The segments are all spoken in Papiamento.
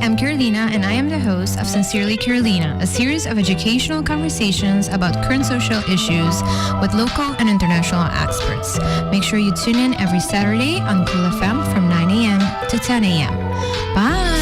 I'm Carolina and I am the host of Sincerely Carolina, a series of educational conversations about current social issues with local and international experts. Make sure you tune in every Saturday on Cool FM from 9 a.m. to 10 a.m. Bye!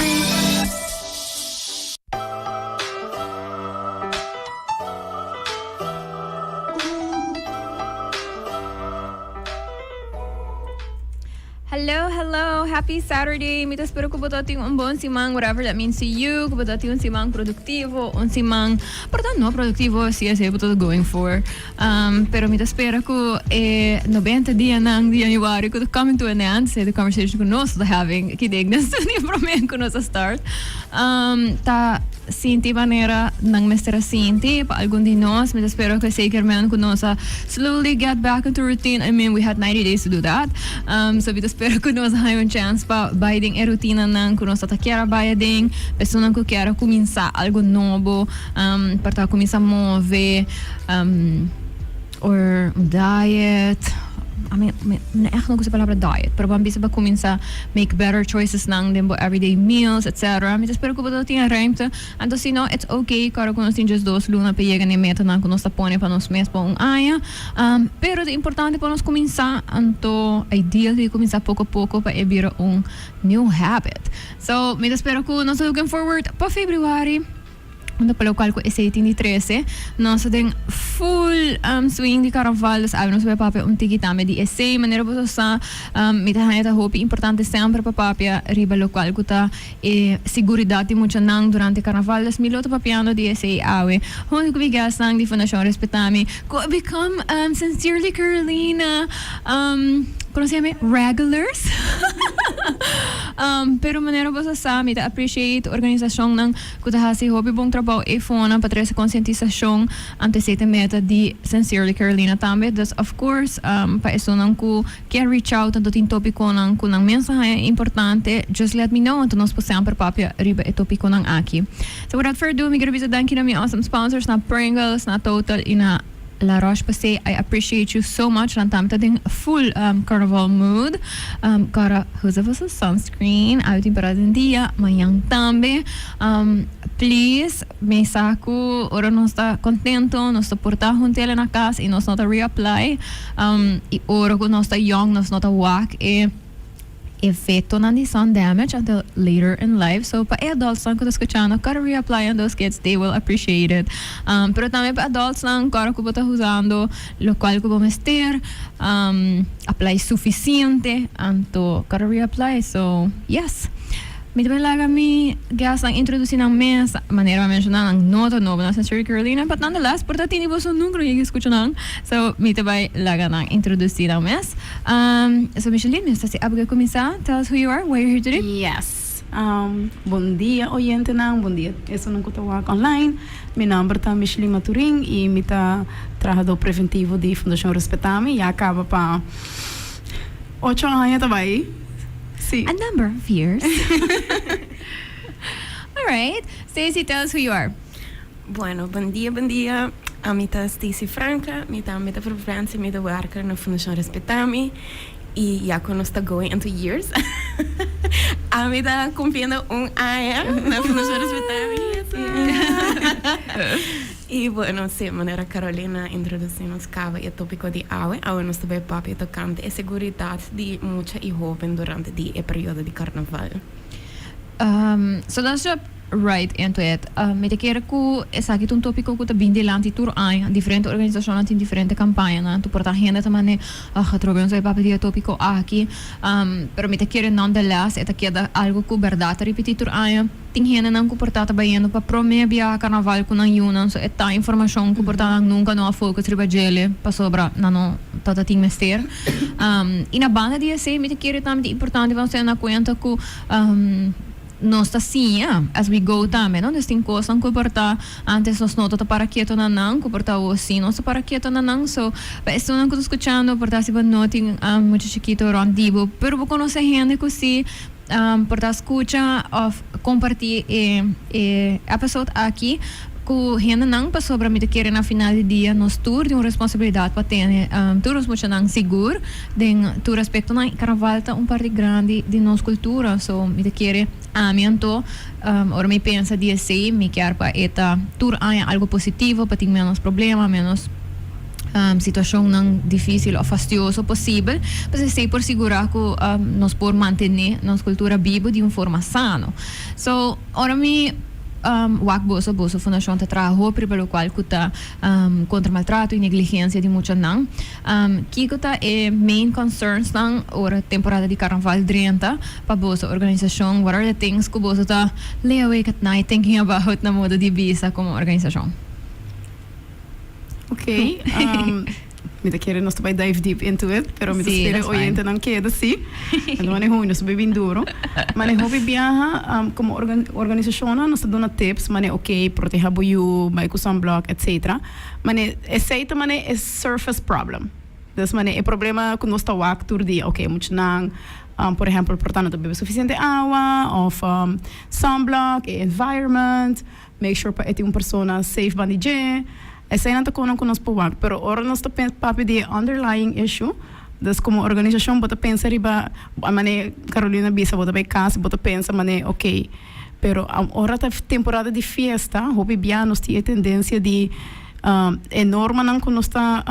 Hello, hello, happy Saturday. Mi ta spera ku bo ta tin un bon siman, whatever that means to you. Ku bo ta tin un siman produktivo, un siman, por ta no produktivo, si esei bo ta going for. Um, pero mi ta spera ku e 90 dianan di januari ku ta coming to an end, esei ta conversation ku nos ta having aki den den studio prome ku nos a start. Um, ta sinti manera nan mester a sinti pa algun di nos. Mi ta spera ku esei kier men ku nos a slowly get back into routine. I mean, we had 90 days to do that. Um, so mi ta spera ku nos a haña un chance pa bai den e rutinanan ku nos ta kier a bai aden. Personanan ku kier a kuminsá algu nobo, um, por ta kuminsá move, um, or un diet. I mean, mi no echt no gusta e palabra diet, pero ban bisa pa cuminsa make better choices nan den bo everyday meals, etc. Mi ta spera cu bo ta tin e ruimte. Anto si no, it's okay, kòrda cu nos tin just dos luna pa yega na e metanan cu nos ta pone pa nos mes pa un aña. Pero ta importante pa nos cuminsa, anto ideally cuminsa poco poco pa e bira un new habit. So, mi ta spera cu nos ta looking forward pa Februari. Unda pa locual cu esey tin di trece. Nos ta den full swing di carnaval, dus awe nos ta bay papia un tiki tambe di esey. Manera boso sa, mi ta haña ta hopi importante semper pa papia riba locual cu ta e siguridad di muchanan durante carnaval. Dus mi lo ta papiando di esey awe hunto cu mi guestnan di Fundacion Respetami cu a become Sincerely Carolina, como se yama e? Regulars. Pero manera boso sa, mi ta appreciate organisacionnan ku ta hasi hopi bon trabou ei fonan pa trese konsientisashon ante esei ta meta di Sincerely Carolina tambe. Dus of course pa esunnan ku kier reach out anto tin topikonan ku nan mes a haña importante just let me know anto nos por semper papia riba e topikonan aki. So without further ado mi quiero bisa danki na mi awesome sponsors na Pringles, na Total y na La Roche Posay. I appreciate you so much. Nan tambe ta den full carnival mood. Kòrda usa boso sunscreen. Awe tin pará den dia, mañan tambe. Please, mi sa ku ora nos ta contento, nos ta porta huntele na kas i nos no ta reapply. I ora ku nos ta young, nos no ta wak e. Efectonan di sun damage until later in life. So pa e adultsnan cu ta scuchando, kòrda reapply on those kids, they will appreciate it. Pero tambe pa adultsnan, kòrda cu bo ta usando locual cu bo mester, apply suficiente, anto kòrda reapply. So, yes. Mi ta bay laga mi guestnan introduci nan mes, manera mi a menciona nan no ta nobo na Sincerely Carolina, but nonetheless por ta tini boso nunca no yega scucha nan, so mi ta bay laga nan introduci nan mes. So Micheline, mi ta si abo ke cuminsa, tell us who you are, why you're here today. Yes. Bon dia oyentenan, bon dia esunnan cu ta wak online. Mi nomber ta Micheline Maturin y mi ta trahador preventivo di Fundacion Respetami. Ya caba pa ocho aña ta bay. Sí. A number of years. Alright. Stacey, tell us who you are. Bueno, bon dia, bon dia. Ami ta Stacey Franca, mi tambe ta Providencia, mi ta werker na Fundacion Respetami y ya cu nos ta going into years, ami ta cumpliendo un aña na Fundacion Respetami. Y bueno, si, manera Carolina a introduci nos caba e topico di awe, awe nos ta bay papia tocante e seguridad di mucha y hoben durante di e periodo di carnaval. So let's jump right into it. Mi ta kere ku esaki ta un tópiko ku ta bin dilanti tur aña. Diferente organisashonnan tin diferente kampañanan. Tur por ta hende ta mane, ah, atrobe nos a papia di e tópiko aki. Pero mi ta kere nonetheless e ta keda algu ku bèrdat ta ripití tur aña. Tin hendenan ku por ta ta bayendo pa promé biaha karnaval ku nan yunan, so e ta informashon ku por ta nan nunka no a focus riba djele pasobra nan no ta ta tin mester. I na banda di esei mi ta kere tambe ta importante pa nos tene na kuenta ku nos ta siña as we go tambe, no? Dus tin kosnan ku por ta antes nos no ta ta para keto na nan, ku por ta awor sí nos ta para keto na nan. So pa esunnan ku ta skuchando por ta si bo no tin mucha chikito rònt di bo, pero bo konosé hende ku sí. Por ta scucha of comparti e e episode aki. Ku hendenan pasobra mi ta kere na final di dia nos tur tin un responsabilidat pa tene tur nos muchanan sigur den tur aspektonan i karnaval ta un parti grandi di nos kultura so mi ta kere ami anto ora mi pensa di esei mi kier pa e ta tur aña algo positivo pa tin menos problema menos situacionnan dificil of fastioso posibel pues esei por sigura ku nos por mantene nos kultura bibo di un forma sano so ora mi Wak boso, boso fundashon ta traha hopi riba lokual ku ta kontra maltrato i negligensia di muchanan. Kiko ta e main concernsnan ora temporada di karnaval drenta pa boso organisashon? What are the things ku boso ta lay awake at night thinking about na modo di bisa komo organisashon? Ok, mi ta kere nos ta bai dive deep into it, pero mi ta spera e oyentenan keda si. Anto mane hopi nos ta bai bin duro. Mane hopi biaha komo organisashonnan nos ta duna tips mane ok proteha bo yu, bai ku sunblock etcetera. Mane esei ta mane e surface problem. Dus mane e problema ku nos ta wak tur dia, ok muchanan por ehempel por ta no ta bebe sufisiente awa of sunblock, e environment. Make sure pa e tin un persona safe banda di dje. Eseinan ta konan ku nos por wak. Pero ora nos ta papia di e underlying issue, dus komo organisashon bo ta pensa riba manera Carolina a bisa bo ta bai kas bo ta pensa manera ok pero ora ta temporada di fiesta hopi bia nos tin e tendensia di e normanan ku nos ta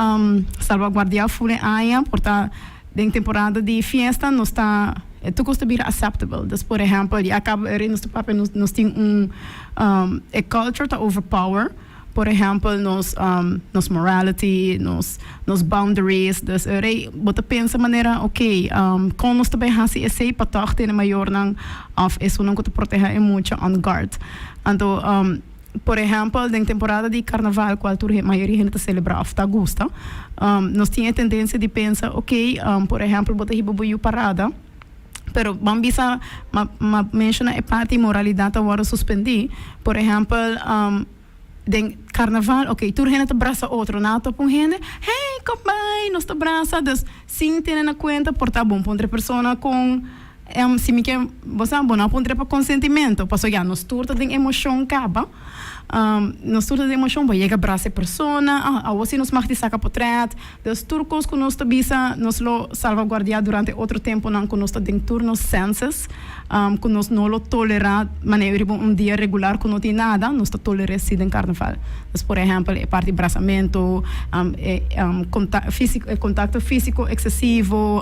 salvaguardia ful e aña por ta Den temporada di fiesta nos ta tur cos ta bira acceptable. Dus por ehempel ya caba eri nos ta papia nos nos tin un e culture ta overpower por ehempel nos nos morality nos nos boundaries dus eri bo ta pensa manera ok con nos ta bay haci esey pa tog tene mayornan of esunnan cu ta proteha e mucha on guard. Anto Por ehèmpel, den temporada di karnaval, kual tur mayoria hende ta selebrá òf ta gusta, nos tin e tendensia di pensa, oke, por ehèmpel, bo ta hiba bo yu parada, pero ban bisa, m'a menshoná e parti moralidat ta wòrdu suspendí. Por ehèmpel, den karnaval, oke, tur hende ta brasa otro, nan a topa un hende, hey, kom bai, nos ta brasa. Dus, sin tene na kuenta por ta bon pa un persona kon. Si mi ke bo sa bo no a puntra pa konsentimento pasobra ya nos tur ta den emoshon kaba nos tur ta den emoshon bo yega brasa e persona awor si nos mag di saka potret dus tur kos ku nos ta bisa nos lo salvaguardia durante otro temponan ku nos ta den tur nos senses ku nos no lo tolera manera riba un dia regular ku no tin nada nos ta tolera si den karnaval dus por ehempel e parti brasamento e kontakto fisiko eksesivo.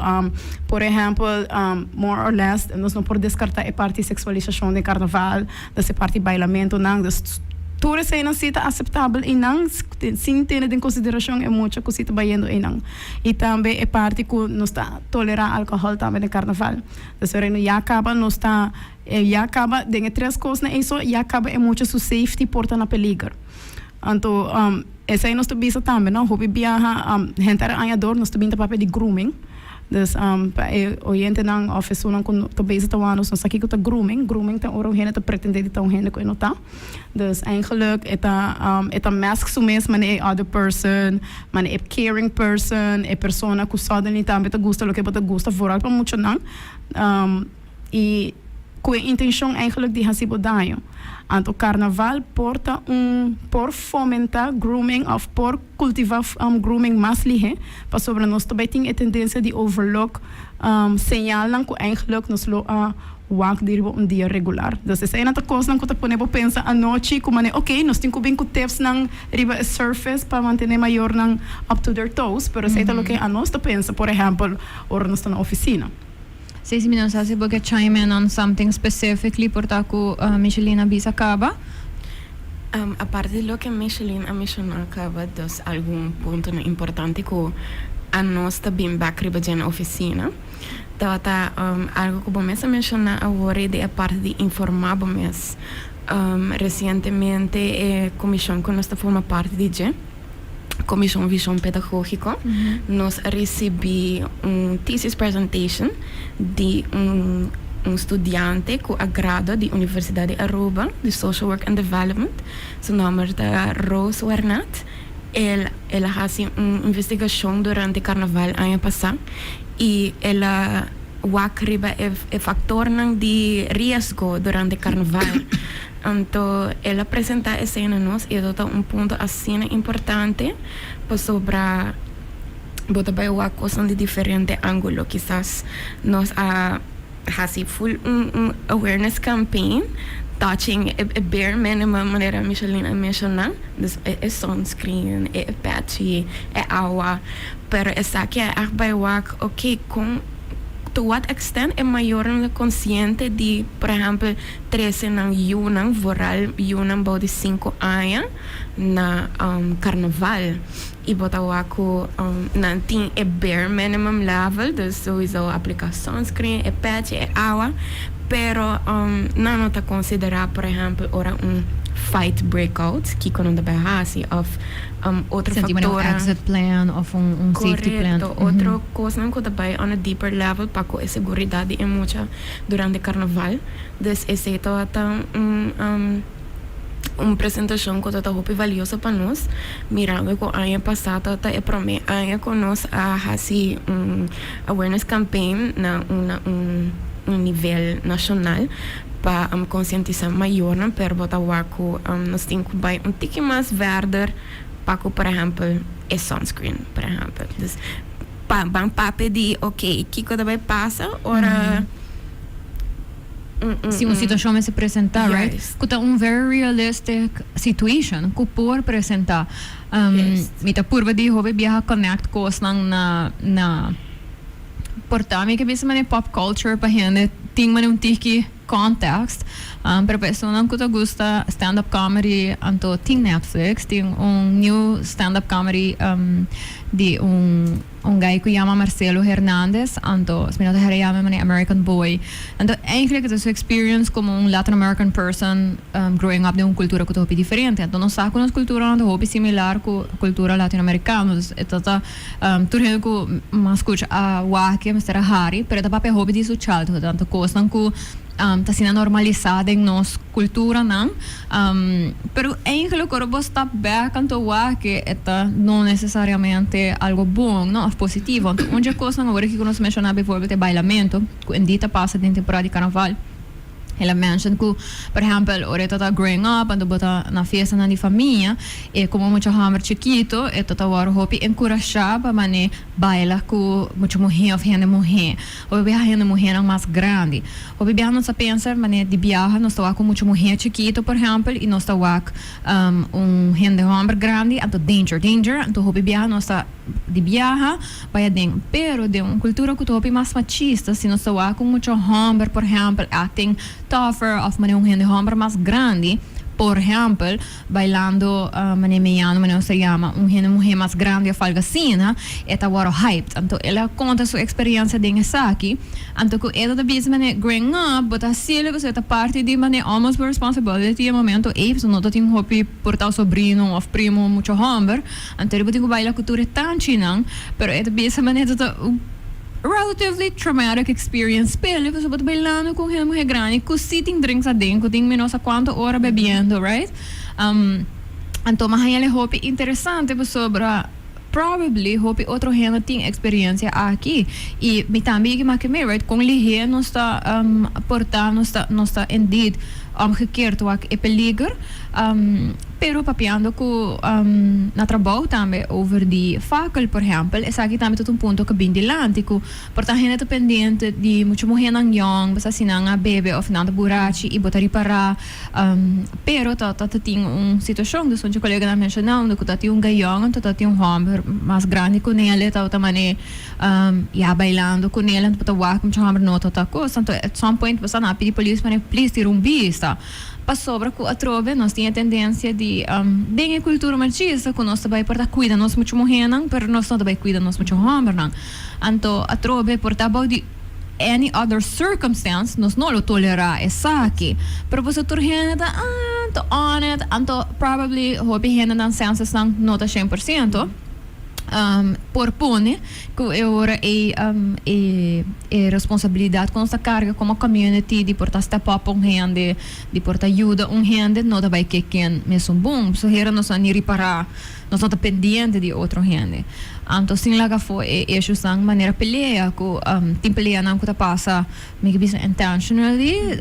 Por ehempel, more or less, nos no por descarta e parti sexualisacion den carnaval, dus e parti bailamentonan, dus tur eseinan si ta aceptabel einan, sin tene den consideracion e mucha cu si ta bayendo einan. Y tambe e parti cu nos ta tolera alcohol tambe den carnaval. Dus ora no ya caba nos ta, ya caba den e tres cosnan ei so, ya caba e mucha su safety por ta na peliger. Anto esei nos ta bisa tambe no, hopi biaha henter aña dor nos ta bin ta papia di grooming. Dus pa e oyentenan of esunnan ku ta bezig ta wak nos no sa kiko ta grooming. Grooming ta ora un hende ta pretende di ta un hende ku e no ta. Dus eigenlijk e ta e ta mask su mes manera e other person, manera e caring person, e persona ku suddenly tambe ta gusta loke bo ta gusta, vooral pa muchanan. I ku e intenshon eigenlijk di hasi bo daño. Anto karnaval por ta un por fomentá grooming òf por kultivá grooming mas lihé pasobra nos ta bai tin e tendensia di overlook señalnan ku eigenlijk nos lo a wak di riba un dia regular. Dus eseinan ta kosnan ku ta pone bo pensa anochi ku manera ok nos tin ku bin ku tipsnan riba e surface pa mantené mayornan up to their toes pero esei ta loke anos ta pensa por ehèmpel ora nos ta na ofisina. Si si mi no sa si bo ke chime in on something specifically por ta ku Micheline a bisa kaba. Aparte di loke Micheline a menshoná kaba dos algun puntonan importante ku anos ta bin bek riba dje na ofisina tabata algu ku bo mes a menshoná awor di e parti di informá bo mes. Resientemente e komishon ku nos ta forma parti di dje, Comisión Vision Pedagógico, nos a ricibi un thesis presentation di un un studiante cu a gradua di Universidad di Aruba di Social Work and Development. Su nomber ta Rose Wernat. El el a haci un investigacion durante carnaval aña pasa y el a wak riba e e factornan di riesgo durante carnaval. Anto el a presentá esei na nos i e ta un punto asina importante pasobra bo ta bai wak kosnan di diferente ángulo. Kisas nos a hasi full un awareness campaign touching e bare minimum manera Micheline a menshoná, dus e sunscreen, e pèchi, e awa, pero esaki a ègt bai wak ok kon to what extent e mayornan ta konsiente di por ehèmpel trese nan yunan, vooral yunan bou di sinku aña na karnaval. I bo ta wak ku nan tin e bare minimum level, dus souiso aplika sunscreen, e pèchi, e awa, pero nan no ta konsiderá por ehèmpel ora un fight break out, kiko nan ta bai hasi òf otro Senti manera un faktornan. Exit plan òf un safety plan. Korekto, otro kosnan ku ta bai on a deeper level pa ku e seguridat di e mucha durante karnaval. Dus esei tabata un. Un presentashon ku ta hopi valioso pa nos, mirando ku aña pasá ta e promé aña ku nos a hasi un awareness campaign na un nivel nashonal pa konsientisá mayornan, pero bo ta wak ku nos tin ku bai un tiki mas verder pa ku por ehèmpel e sunscreen por ehèmpel. Dus pa ban papia di oke kiko ta bai pasa ora. Si un situacion mester presenta, right? Cu ta un very realistic situation cu por presenta. Mi ta purba di hopi biaha connect cosnan na na por ta mi ke bisa manera pop culture pa hende tin manera un tiki context. Pero pa esunnan cu ta gusta stand up comedy anto tin Netflix tin un new stand up comedy di un. Un guy cu yama Marcelo Hernandez, anto mi no ta hera yama manera American Boy. Anto eigenlijk e ta su experience como un Latin American person growing up den un cultura cu ta hopi diferente. Anto nos sa cu nos culturanan ta hopi similar cu cultura Latino Americano. Dus e ta ta tur hende cu mas scucha a wak e mester a hari, pero e ta papia hopi di su childhood. Anto cosnan cu ta asina normalisa den nos culturanan. Pero eigenlijk ora bo stap bek anto wak e ta no necesariamente algo bon no of positivo. Anto un dje cosnan awor aki cu nos menciona bijvoorbeeld e bailamento cu Andy ta pasa den temporada di carnaval. El a mention cu por ehempel ora e ta ta growing up anto bo ta na fiestanan di famia e como mucha homber chikito e ta ta worde hopi encurasha pa mane baila cu mucha muhe of hende muhe. Hopi biaha hende muhénan mas grandi. Hopi biaha nos ta pensa manera di biaha nos ta wak un mucha muhé chikito por ehèmpel i nos ta wak un hende hòmber grandi anto danger danger anto hopi biaha nos ta di biaha bai aden. Pero den un kultura ku ta hopi mas machista si nos ta wak un mucha hòmber por ehèmpel acting tougher òf manera un hende hòmber mas grandi por ehèmpel bailando manera meyano manera nos ta yama un hende muhé mas grandi of algo asina e ta wòrdu hyped. Anto el a konta su eksperiencia den esaki anto ku e ta bisa manera growing up bo ta hasiel pasobra e ta parti di manera almost bo responsibility e momento ei pasobra no ta tin hopi por ta sobrino of primo mucho hòmber anto bo tin ku baila ku tur e tanchinan pero e ta bisa manera ta un relatively traumatic experience p'el pasobra bo ta bailando ku un hende muhé grandi ku si tin drinks aden ku tin mi no sa kuantu ora bebiendo, right? Anto mi a haña el hopi interesante pasobra probably hopi otro hende tin experiencia aki y mi tambe yegi maki mi, right? Kon lihé nos ta porta nos ta nos ta indeed omgekeerd wak e peliger. Pero papiando cu na trabou tambe over di fakkel por ehempel, esaki tambe ta un punto cu bin dilanti cu por ta hende ta pendiente di mucha muhernan yong, basta si nan a bebe of nan ta burachi y bo ta ripara, pero ta ta tin un situacion, dus un colega nan menciona unda cu ta tin un guy yong anto ta tin un homber mas grandi cu nel ta ta mane ya bailando cu nel anto bo ta wak mucha homber no ta ta cos, anto at some point bo sa nan a pidi polis mane please tira un bista. Pasobra ku atrobe nos tin e tendensia di den e kultura machista ku nos ta bai por ta kuida nos mucha muhénan pero nos no ta bai kuida nos mucha hòmbernan. Anto atrobe por ta bou di any other circumstance nos no lo tolerá esaki. Pero boso tur hende ta ah ta on it anto probably hopi hende nan sensesnan no ta 100%. Por pone ku e ora ei e e responsabilidat ku nos ta karga komo community di por ta step up un hende, di por ta yuda un hende no ta bai ke ken mesun bon. So hera nos no a ni ripará, nos no ta pendiente di otro hende. Anto sin laga afó e issuesnan manera pelea ku tin peleanan ku ta pasa mi ke bisa intentionally.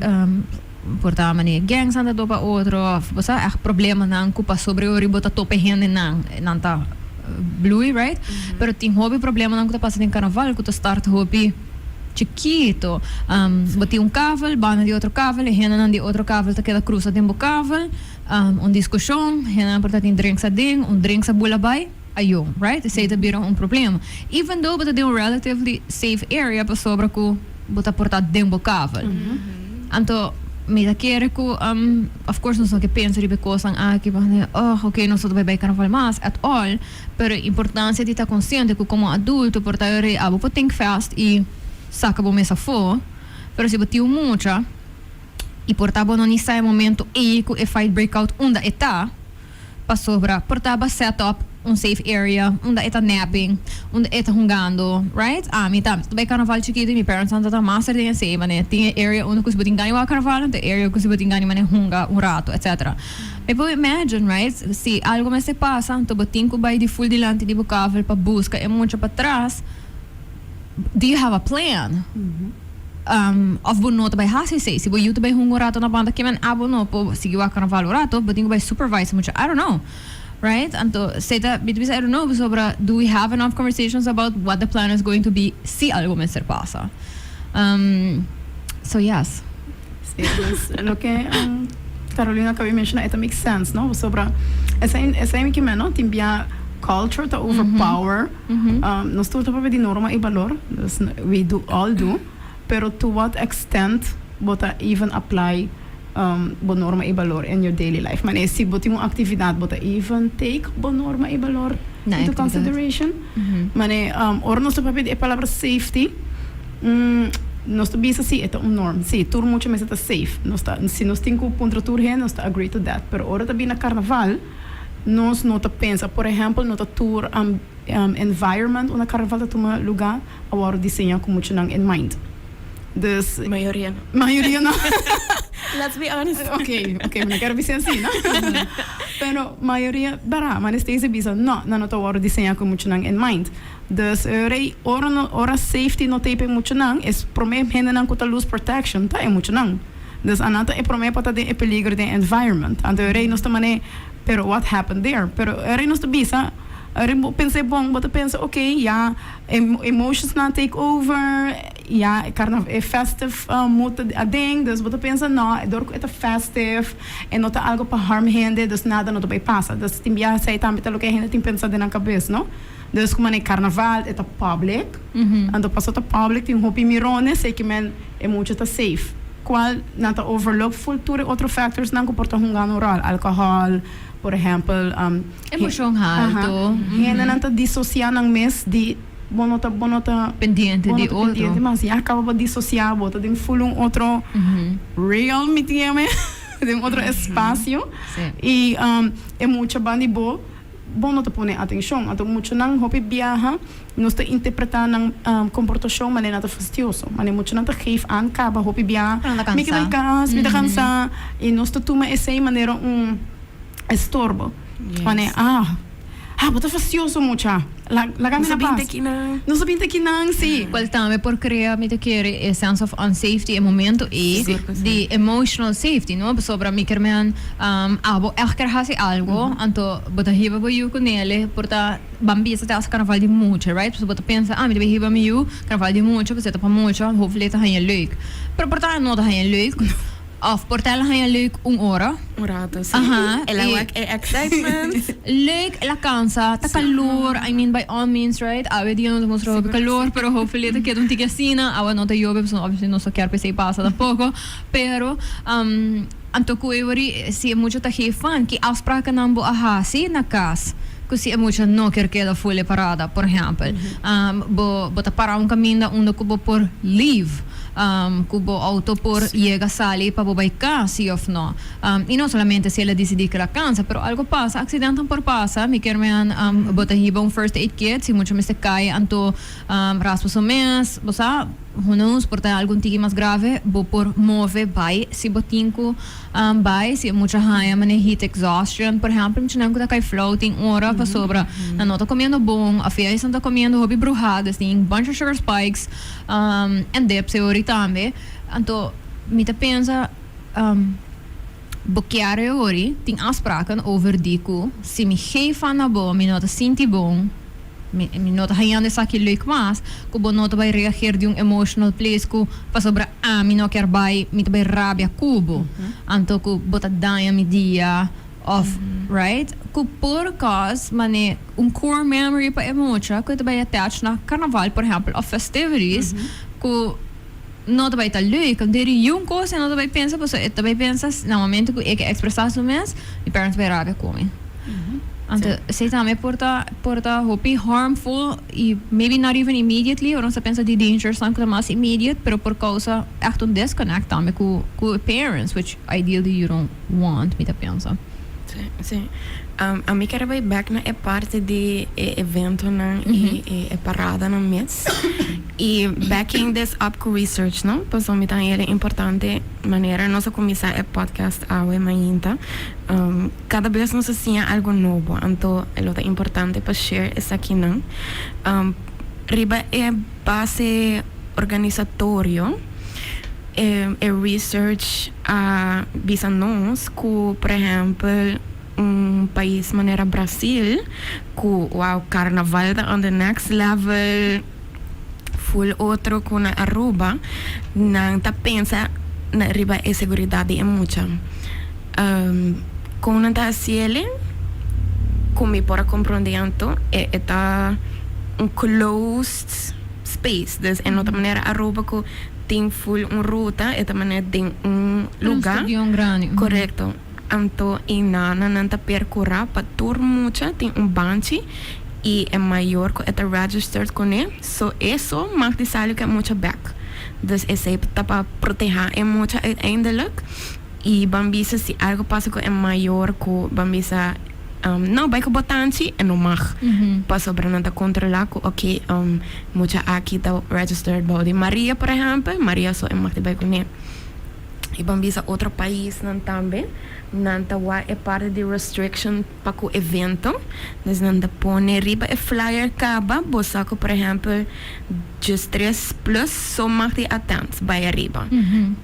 Por ta manera gangs nan ta topa otro of bo sa echt problemanan cu pasobra ora bo ta topa e hendenan nan ta bloei, right? Pero tin hopi problemanan cu ta pasa den carnaval cu ta start hopi chikito. Bo tin un kavel banda di otro kavel e hendenan di otro kavel ta keda cruza den bo kavel, un discusion, hendenan por ta tin drinks aden, un drinks a bula bay, ayo, right? Esey ta bira un problema. Even though bo ta den un relatively safe area pasobra cu bo ta por ta den bo kavel. Anto mi ta kere cu, of course nos no ke pensa riba e cosnan aki pa oh ok nos no ta bay bay carnaval mas at all, pero e importancia di ta consciente cu como adulto por ta ora abo por think fast y saca bo mes afo, pero si bo tin un mucha y por ta bo no ni sa e momento ey cu e fight break out unda e ta, pasobra por ta ba set up un safe area unda e ta napping, unda e ta hungando, right? Ami ta bai carnaval chikito y mi parents nan ta master den esey, mane tin e area unda cu si bo tin gana wak carnaval, anto e area cu si bo tin gana mane hunga un rato, etcetera. Mi por imagine, right, si algo mester pasa, anto bo tin cu bai di full dilanti di bo kavel pa busca e mucha patras, do you have a plan? Of bo no ta bai hasi esei? Si bo yu ta bai hunga un rato na banda kimen abo no por sigui wak carnaval un rato, bo tin cu bai supervise mucha, I don't know, right? Anto esei ta, mi ta bisa I don't know pasobra do we have enough conversations about what the plan is going to be si algo mester pasa? So yes. Si, dus loke Carolina acaba di menciona e ta make sense, no? Pasobra esei esei mi kimen, no? Tin bia culture ta overpower. Nos tur ta papia di norma y balor, dus we do all do, pero to what extent bo ta even apply bo norma y balor in your daily life? Manera si bo tin un actividad bo ta even take bo norma y balor into consideration? Manera ora nos ta papia di e palabra safety, nos ta bisa si e ta un norm, si tur mucha mester ta safe, nos ta si nos tin cu puntra tur hende nos ta agree to that, pero ora ta bini na carnaval, Nos no ta pensa, por ehempel, no ta tur environment unda carnaval ta tuma luga a wòrdu diseñá ku muchanan in mind. Dus. Mayoria no. Mayoria no. Let's be honest. Ok, ok, mi no kier bisa así, no? Pero mayoria, bèrda, manera Stacey bisa, no, nan no ta wòrdu diseñá ku muchanan in mind. Dus rei, ora no, ora safety no ta ei pa e muchanan, es promé hendenan ku ta lose protection ta e muchanan. Dus anan ta e promé pa ta den e peligro den environment. Anto e rei nos ta man'é, pero what happened there? Pero e rei nos ta bisa, e rei bo pensa e bon, bo ta pensa ok, ya emotionsnan take over, ya e carna e festive mood ta aden, dus bo ta pensa no, dor ku e ta festive, e no ta algo pa harm hende, dus nada no ta bai pasa. Dus tin biaha esei tambe ta loke e hende tin pensa den nan kabes, no? Dus ku man'é carnaval e ta public, anto paso ta public tin hopi mirones, esei ke men. E mucha ta safe. Cual nan ta overlook full tur e otro factors nan cu por ta hunga un rol. Alcohol, por ehempel. Emocion halto. Hendenan ta disocia nan mes di bo no ta bo no ta Pendiente di otro. Pendiente mas ya caba bo disocia bo ta den full un otro realm mi tin yama den otro espacio. Y e mucha ban di bo. Bo no ta pone atencion. Anto muchanan hopi biaha nos ta interpreta nan comportacion manera nan ta fastioso. Manera muchanan ta geef aan caba hopi biaha, mi ke bai cas, mi ta cansa. Y nos ta tuma esey manera un estorbo. Manera, ah, ah, bo ta fastioso mucha, laga mi na pas. Nos a binti akinan, si. Cual tambe por crea, mi ta kere, e sense of unsafety e momento ey di emotional safety, no? Pasobra mi kier men abo echt kier haci algo, anto bo ta hiba bo yu cu nele por ta ban bisa te haci carnaval di mucha, right? Pasobra bo ta pensa, ah, mi ta bay hiba mi yu carnaval di mucha, pasobra e ta pa mucha, hopefully e ta haña leuk. Pero por ta e no ta haña leuk. Of por ta el a haña leuk un ora. Un rato, si. Aha. El a wak e excitement. Leuk, el a cansa, ta calor, I mean by all means, right? Awe dia no ta mustra hopi calor, pero hopefully e ta keda un tiki asina. Awe no ta yobe, pasobra obviously nos no kier pa esey pasa tampoco. Pero, anto cu e wori, si e mucha ta geef van, ki afsprakennan bo a haci na cas cu si e mucha no kier keda full e parada, por ehempel? Bo, bo ta para un caminda unda cu bo por leave. Cu bo auto por yega sali pa bo bay cas, si of no. Y no solamente si el a dicidi cu el a cansa, pero algo pasa, accidentan por pasa. Mi kier men bo ta hiba un first aid kit, si mucho mester cay anto raspa su mes, bo sa, who knows, por ta algun tiki mas grave, bo por move bay si bo tin cu bay, si e mucha haña manera heat exhaustion, por ehempel, muchanan cu ta cay flauw tin ora pasobra nan no ta comiendo bon, of ya esnan ta comiendo hopi bruha, dus tin bunch of sugar spikes. En depse ori tambe. Anto mi ta pensa, Bo kier e ori tin afspraken over di ku si mi geef aan na bo mi no ta sinti bon, mi no ta hañando esaki leuk mas, ku bo no ta bai reageer di un emotional place ku pasobra ami no kier bai mi ta bai rabia ku bo, anto ku bo ta daña mi dia of right ku por cause mane un core memory pa e mucha ku e ta bai attach na carnaval por ehempel of festivities ku no ta bai ta leuk. Deri yun kos e no ta bai pensa pasobra e ta bai pensa na momento ku e ke ekspresá su mes, mi parents bai rabia ku mi. Anto esei tambe por ta por ta hopi harmful i maybe not even immediately, ora nos ta pensa di dangersnan ku ta mas immediate, pero por kousa ègt un disconnect tambe ku ku e parents, which ideally you don't want, mi ta pensa. Sí, sí. Ami ker bai bek na e parti di e eventonan i e paradanan mes. I backing this up ku research, no? Pasobra mi ta haña e importante manera nos a kuminsá e podcast awe mainta. Kada bes nos a siña algu nobo, anto lo ta importante pa share esakinan. Riba e base organisatorio, e research a bisa nos ku, por ehèmpel, un pais manera Brasil, ku wow, karnaval ta on the next level, full otro ku na Aruba, nan ta pensa na riba e seguridat di e mucha. Kon nan ta hasiel? Ku mi por a komprondé anto, e ta un closed space, dus e no ta manera Aruba ku tin full un ruta, e ta manera den un lugá. Un stadion grandi. Korekto. Anto e nananan ta percura pa tur mucha tin un banchi y e mayor cu e ta registered cune, so eso mag di sali cu e mucha bek. Dus esey ta pa proteha e mucha uiteindelijk y ban bisa si algo pasa cu e mayor cu ban bisa no bay cu bo tanchi e no mag pasobra nan ta controla cu ok mucha aki ta registered bao di Maria por ehempel, Maria so e mag di bay cune. I ban bisa otro paisnan tambe, nan ta wak e parti di restriction pa ku evento. Dus nan ta pone riba e flyer kaba, bo sa ku por ehèmpel 13 plus so mag di attend, bai ariba.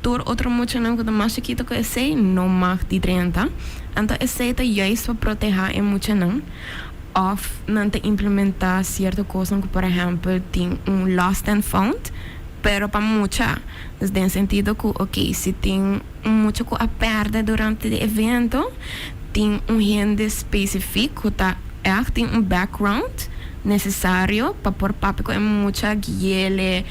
Tur otro muchanan ku ta mas chikito ku esei no mag di drenta. Anto esei ta juist pa protehá e muchanan. Òf nan ta implementá sierto kosnan ku por ehèmpel tin un lost and found, pero pa mucha. Dus den sentido ku ok si tin un mucha ku a pèrdè durante di evento, tin un hende spesifik ku ta ègt tin un background nesesario pa por papia ku e mucha, gui'ele.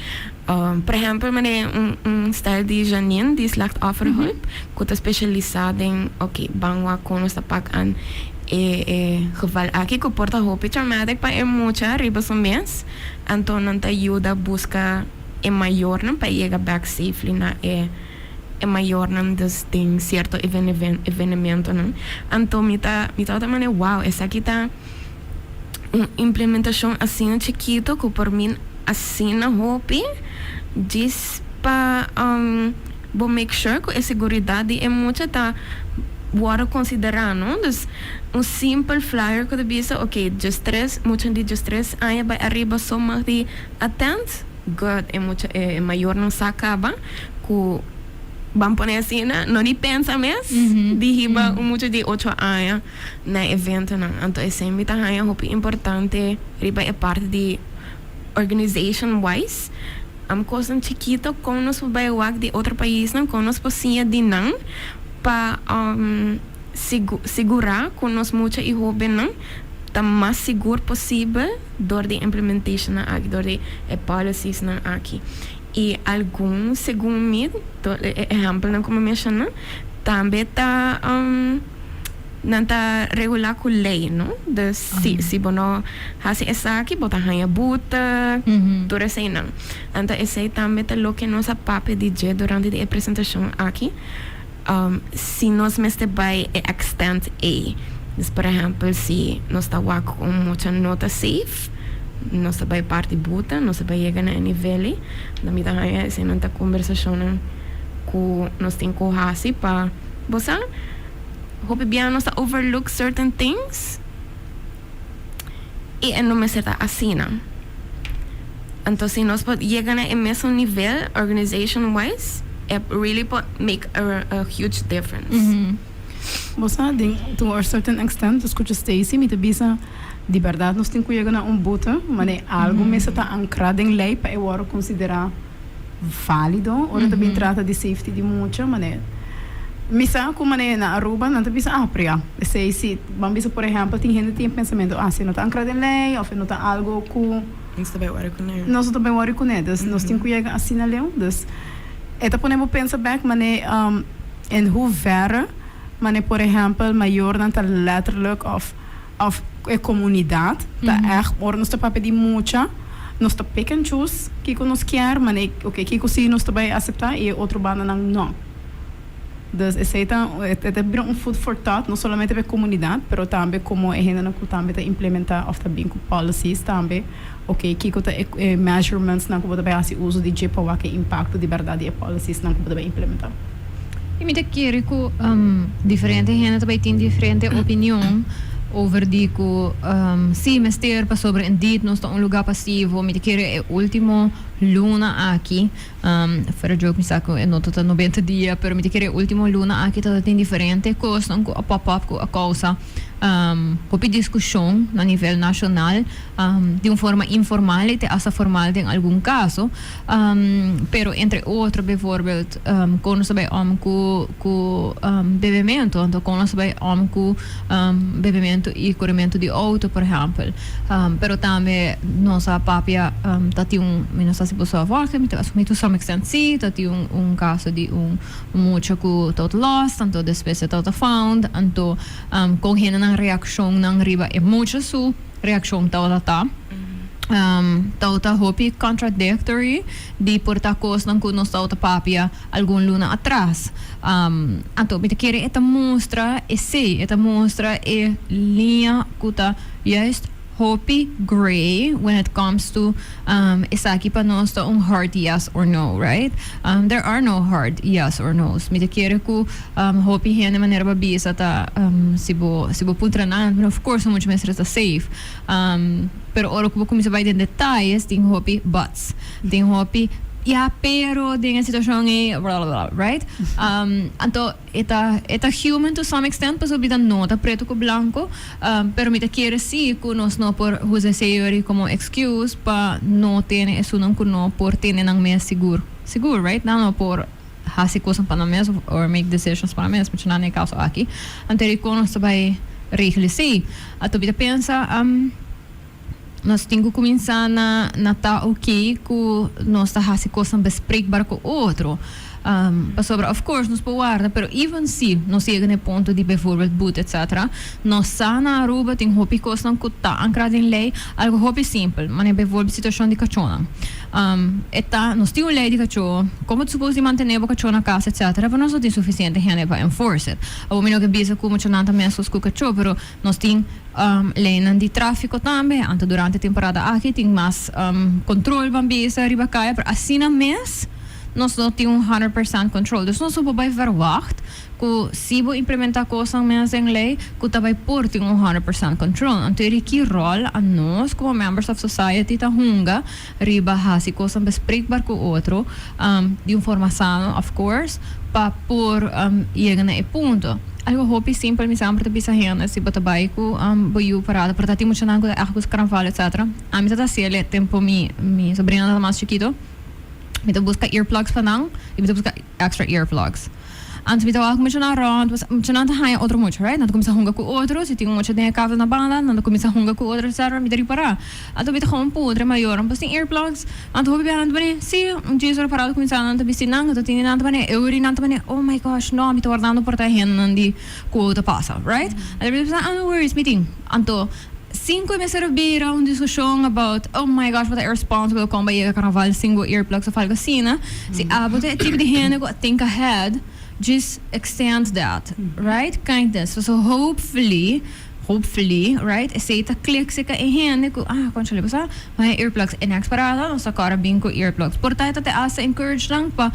Por ehèmpel manera un un stèl di Janine di Slachtofferhulp ku ta spesialisá den ok ban wak kon nos ta pak an e e geval aki ku por ta hopi traumatic pa e mucha riba su mes, anto nan ta yuda buska. E mayornan pa yega bek safely na e e mayornan dus den cierto evenementonan. Anto mi ta mi tabata mane wow esaki ta un implementacion asina chikito cu por min asina hopi djis pa bo make sure cu e seguridad di e mucha ta wordo considera no. Dus un simpel flyer cu ta bisa ok 13 mucha di 13 aña bay ariba so mag di Attend, good, e mucha e mayornan sa caba cu ban pone asina, no ni pensa mes di hiba un mucha di ocho aña na e eventonan. Anto esey mi ta haña hopi importante riba e parti di organization wise. Am cosnan chikito con nos por bay wak di otro paisnan, con nos por siña di nan pa sigura cu nos mucha y hobennan ta mas sigur posibel dor di implementationnan aki, dor di e policiesnan aki. Y algun, segun mi, e ehempelnan cu mi menciona, tambe ta nan ta regula cu ley, no? Dus si, si bo no haci esaki, bo ta haña boete, tur eseinan. Anto esei tambe ta loke nos a papia di dje durante di e presentacion aki. Si nos mester bai e extent ei. Dus por ehempel si nos ta wak ku un mucha no ta safe, nos ta bai parti buta, nos ta bai yega na e nivel ei. Dan mi ta haña eseinan ta kombersashonnan ku nos tin ku hasi pa bo sa hopi bia nos ta overlook certain things i e no mester ta asina. Anto si nos por yega na e mesun nivel organization wise. E really por make a huge difference. Bo sa, den to a certain extent, scucha Stacy, mi ta bisa, di berdad nos tin cu yega na un boete, mane algo mester ta ancra den ley pa e wordo considera valido ora ta bin trata di safety di mucha, mane mi sa cu mane na Aruba nan ta bisa, ah, pero ya, esey si, ban bisa por ehempel tin hende tin e pensamento, ah, si no ta ancra den ley of e no ta algo cu Nos ta bay worry cune. Nos no ta bay worry cune, dus nos tin cu yega asina leu, dus e ta pone bo pensa bek mane in hoeverre mane por ehempel mayornan ta letterlijk of of e comunidad ta echt ora nos ta papia di mucha nos ta pick and choose kico nos kier mane ok kico si nos ta bay acepta y e otro bandanan no. Dus esey ta e ta bira un food for thought no solamente pa e comunidad pero tambe como e hendenan cu tambe ta implementa of ta bin cu policies tambe ok kico ta e measurements nan cu bo ta bay haci uso di dje pa wak e impacto di berdad di e policies nan cu bo ta bay implementa. Y mi ta kere cu diferente hende ta bay tin diferente opinion over di cu si mester pasobra indeed nos ta un lugar pasivo. Mi ta kere e ultimo luna aki, fuera joke mi sa cu e no ta ta 90 dia, pero mi ta kere e ultimo luna aki ta tin diferente cosnan cu a pop up cu a causa hopi discusion na nivel nacional di un forma informal y te hasta formal den algun caso. Pero entre otro bijvoorbeeld kon nos ta bai om ku ku bebemento, anto kon nos ta bai om ku bebemento y coremento di auto por ehempel. Pero tambe nos a papia ta tin un, mi no sa si boso a volg, mi ta asumi to some extent si, ta tin un un caso di un mucha ku tot lost, anto despues e tot a found, anto kon hendenan reaccionnan riba e mucha su reaccion tabata ta. Tabata hopi contradictory di por ta cosnan cu nos tabata papia algun luna atras. Anto mi ta kere e ta mustra esey, e ta mustra e liña cu ta juist hopi grey when it comes to esaki pa nos ta un hard yes or no, right? There are no hard yes or no's. Mi ta kere cu hopi hende manera bo a bisa ta si bo si bo puntra nan, of course mucho mester ta safe. Pero ora ku bo kuminsá bai den detayes tin hopi buts, tin hopi ya pero den e situashon ei blablabla right? Anto e ta e ta human to some extent pasobra bida no ta pretu ku blanko pero mi ta kere si ku nos no por usa esei yori komo excuse pa no tene esunnan ku no por tene nan mes sigur sigur right? Nan no por hasi kosnan pa nan mes or make decisions pa nan mes, mucha nan den e kaso aki. Anto dikon nos ta bai regla esei? Anto mi ta pensa nos tin ku kuminsá na na ta oké ku nos ta hasi kosnan bespreekbaar ku otro. Pasobra of course nos por warda, pero even si nos yega na e punto di bijvoorbeeld boete etcetera, nos sa na Aruba tin hopi kosnan ku ta ankrá den lei, algo hopi simpel, manera bijvoorbeeld situashon di kachónan. E ta, nos tin un lei di kachó, komo ta supos di mantené bo kachó na kas etcetera, pero nos no tin sufisiente hende pa enforce it. Awor mi no ke bisa ku muchanan ta meskos ku kachó, pero nos tin leinan di tráfiko tambe, anto durante temporada aki tin mas kontrol ban bisa riba kaya, pero asina mes nos no tin un 100% kontrol. Dus nos no por bai verwacht ku si bo implementá kosnan mes den lei ku ta bai por tin un 100% control. Anto e ki ròl a nos komo members of society ta hunga riba hasi kosnan bespreekbaar ku otro di un forma sano of course pa por yega na e punto. Algo hopi simpel mi semper ta bisa hende si bo ta bai ku bo yu parada por ta tin muchanan ku ta ègt gusta karnaval etcetera. Ami ta ta hasi el e tempo mi mi sobrina ta mas chikito mi ta buska earplugs pa nan y mi ta buska extra earplugs. Anto mi ta wak muchanan rond, muchanan ta haña otro mucha, right? Nan ta kuminsá hunga ku otro, si tin un mucha den e kavel na banda, nan ta kuminsá hunga ku otro, etcetera, mi ta ripará. Anto mi ta gewoon puntra e mayornan, Boso tin earplugs? Anto hopi biaha nan ta pone, Sí, un djis ora parado kuminsá nan ta bisti nan, anto tin di nan ta pone euri, nan ta pone, oh my gosh, no, mi ta wardando por ta e hendenan di ku ta pasa, right? Anto mi ta bisa, ah, no worries, mi tin. Anto, sin ku e mester a bira un diskushon about, oh my gosh, bo ta irresponsible kon bo a yega karnaval sin bo earplugs of algo asina, si abo ta e tipo di hende ku a think ahead, just extend that, right? Kindness. So, hopefully, hopefully, right, esei ta click cerca e hende ku, ah, conchale, bo sa, bo haña earplugs e next parada nos ta kòrda bin ku earplugs. Por ta e ta te hasta encourage nan pa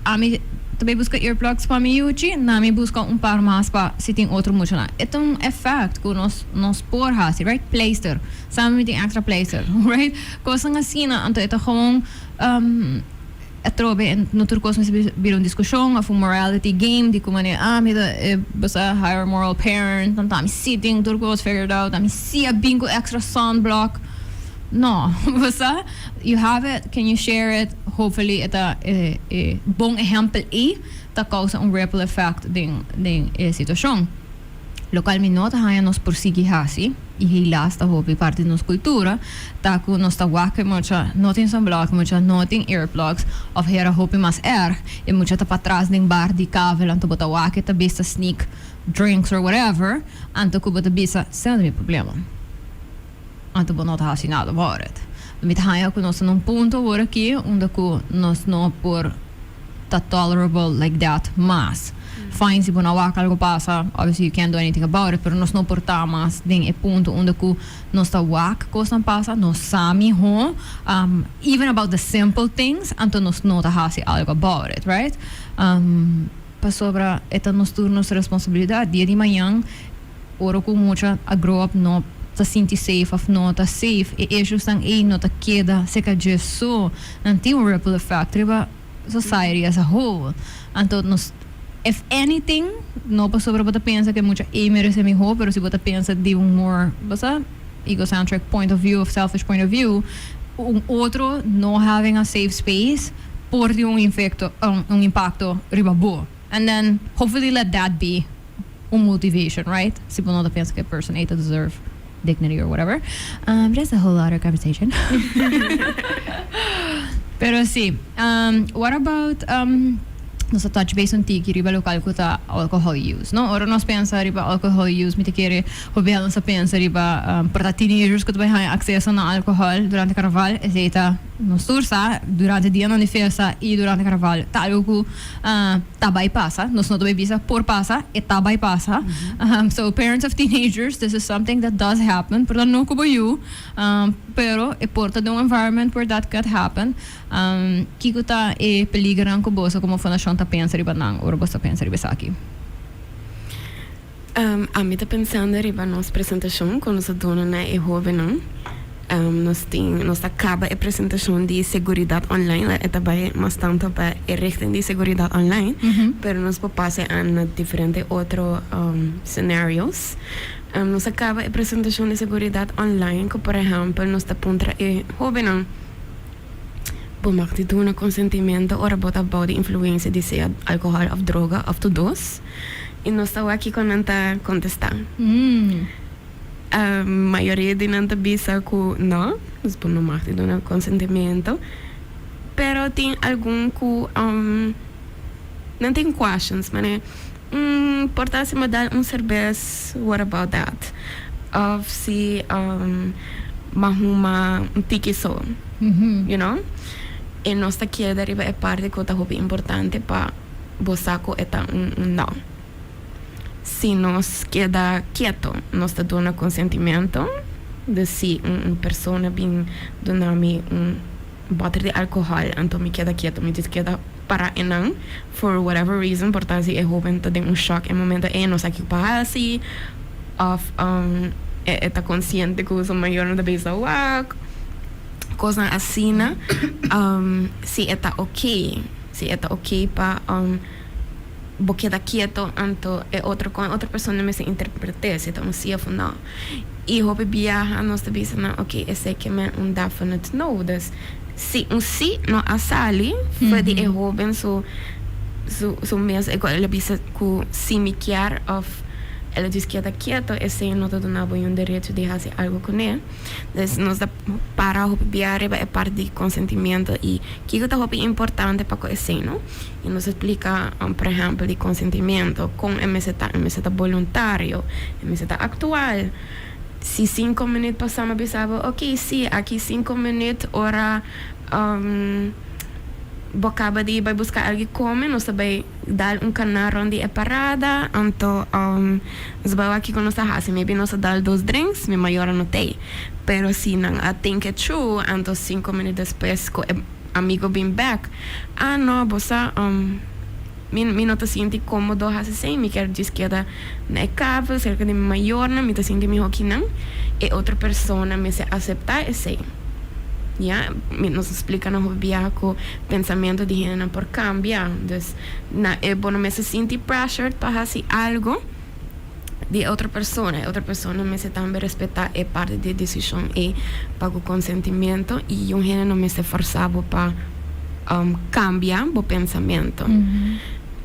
Ami ta bay busca earplugs pa mi yuchi, na mi busca un par mas pa si tin otro muchanan. E ta un effect cu nos nos por haci, right? Pleister. Sa mi tin extra pleister, right? Cosnan asina, anto e ta gewoon. Atrobe no tur kos mester bira un diskushon òf un morality game di ku manera ah mi ta e basa higher moral parent anto ami si tin tur kos figured out ami si a bin ku extra sunblock no basa you have it can you share it hopefully e ta e e bon ehèmpel ei ta kousa un ripple effect den den e situashon. Lokual mi no ta haña nos por sigui hasi, i helaas ta hopi parti di nos kultura, ta ku nos ta wak e mucha no tin sunblock, e mucha no tin earplugs, òf hera hopi mas erg, e mucha ta patras den bar di kavel anto bo ta wak e ta bisa sneak drinks or whatever, anto ku bo ta bisa, esei no ta mi problema. Anto bo no ta hasi nada about it. Mi ta haña ku nos ta na un punto awor aki unda ku nos no por ta tolerable like that mas. Fine si bo no wak algo pasa, obviously you can't do anything about it, pero nos no por ta mas den e punto unda ku nos ta wak kosnan pasa, nos sa miho, even about the simple things, anto nos no ta hasi algo about it, right? Pasobra e ta nos tur nos responsabilidad. Dia di mañan ora ku mucha a grow up no ta sinti safe of no ta safe, e issuesnan ei no ta keda serka dje so. Nan tin un ripple effect riba society as a whole. Anto nos, if anything, no pasobra bo ta pensa ku e mucha ei merese miho, pero si bo ta pensa di un more, bo sa, egocentric point of view of selfish point of view, un otro no having a safe space por tin un infecto, un impacto riba bo. And then hopefully let that be un motivation, right? Si bo no ta pensa ku e person ei ta deserve dignity or whatever. But that's a whole other conversation. Pero si, what about nos a touch base un tiki riba local ku ta alcohol use, no? Ora nos pensa riba alcohol use mi ta kere hopi hende nos ta pensa riba por ta teenagers ku ta bai haña akseso na alcohol durante carnaval, esei ta nos tur sa durante dianan di fiesta i durante carnaval ta algo ku ta bai pasa, nos no ta bai bisa por pasa, e ta bai pasa. So parents of teenagers, this is something that does happen, por ta no ku bo yu, pero e por ta den un environment where that could happen. Kiko ta e peligernan ku boso komo fundashon ta pensa riba nan ora boso ta pensa riba esaki? Ami ta pensando riba nos presentashon ku nos a duna na e hóbennan. Nos tin, nos ta kaba e presentashon di seguridat online, e ta bai mas tantu pa e richting di seguridat online, pero nos por pasa e na diferente otro scenarios. Nos a kaba e presentashon di seguridat online ku por ehèmpel nos ta puntra e hóbennan, Bo mag di duna konsentimentu ora bo ta bou di influensia di sea alkohòl òf droga òf tur dos? I nos ta wak kiko nan ta kontestá. Mayoria di nan ta bisa ku no, nos bo no mag di duna konsentimentu. Pero tin algun ku nan tin questions, manera, Por ta si mi dal un serbes, what about that? Òf si mi a huma un tiki so, you know? I nos ta keda riba e parti ku ta hopi importante pa bo sa ku e ta un no. Si nos keda keto, nos ta duna konsentimentu di si un persona bin duna mi un bòter di alkohòl, anto mi keda keto, mi djis keda para einan for whatever reason, por ta si e hóben ta den un shòk e momento ei, no sa kiko pa hasi òf e ta konsiente ku su mayornan ta bisa wak, kosnan asina, si e ta oké, si e ta oké pa. Bo keda kieto anto e otro con e otro persona mester interprete si ta un si of un no. Y hopi biaha nos ta bisa nan ok esey ke men un definite no dus si un si no a sali for di e hoben su su su mes e el a bisa cu si mi kier of el a djis keda kieto esey no ta duna bo un derecho di haci algo cune. Dus nos ta para hopi biaha riba e parti di consentimiento y kico ta hopi importante pa cu esey no. I nos a splika, por ehèmpel, di konsentimentu, kon e mester ta, e mester ta boluntario, e mester ta aktual. Si sinku minüt pasá mi a bisa bo, oke, sí, aki sinku minüt ora bo kaba di bai buska algu kome, nos ta bai dal un kaná rònt di e parada, anto nos bai wak kiko nos ta hasi. Maybe nos a dal dos drinks, mi mayornan no t'ei. Pero si nan a think it through, anto sinku minüt despues ku e. Amigo bin bek. Ah no, bo sa, mi mi no ta sinti komodo hasi esei, mi kier djis keda na e kavel serka di mi mayornan, mi ta sinti mihó kinan. E otro persona mester aseptá esei. Ya, mi nos a splica nan hopi biaha cu pensamento di hendenan por cambia. Dus na e bo no mester sinti pressured pa haci algo di e otro persona. E otro persona mester tambe respeta e parti di e decision ey pa cu consentimento y un hende no mester forsa bo pa cambia bo pensamento.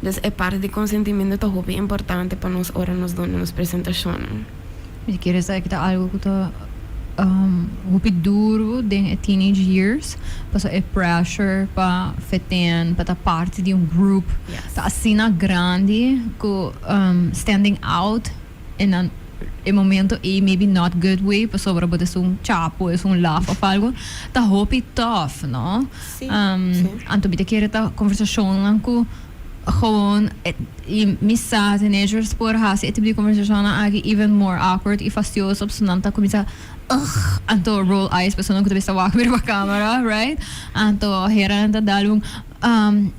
Dus e parti di consentimento ta hopi importante pa nos ora nos duna nos presentacionnan. Mi kere sa ki ta algo ku ta hopi duru den e teenage years pasobra e pressure pa fit in, pa ta parti di un group ta asina grandi ku standing out in nan e momento ei maybe not good way pasobra bo ta esun chapo, esun laf of algo ta hopi tough no. Anto mi ta kere ta conversacionnan ku. Gewoon y mi sa teenagers por haci e tipo di conversacionnan aki even more awkward y fastioso pasobra nan ta cuminsa ugh anto roll eyes pasobra nan cu ta bisa wak riba camera right anto hera nan ta dal un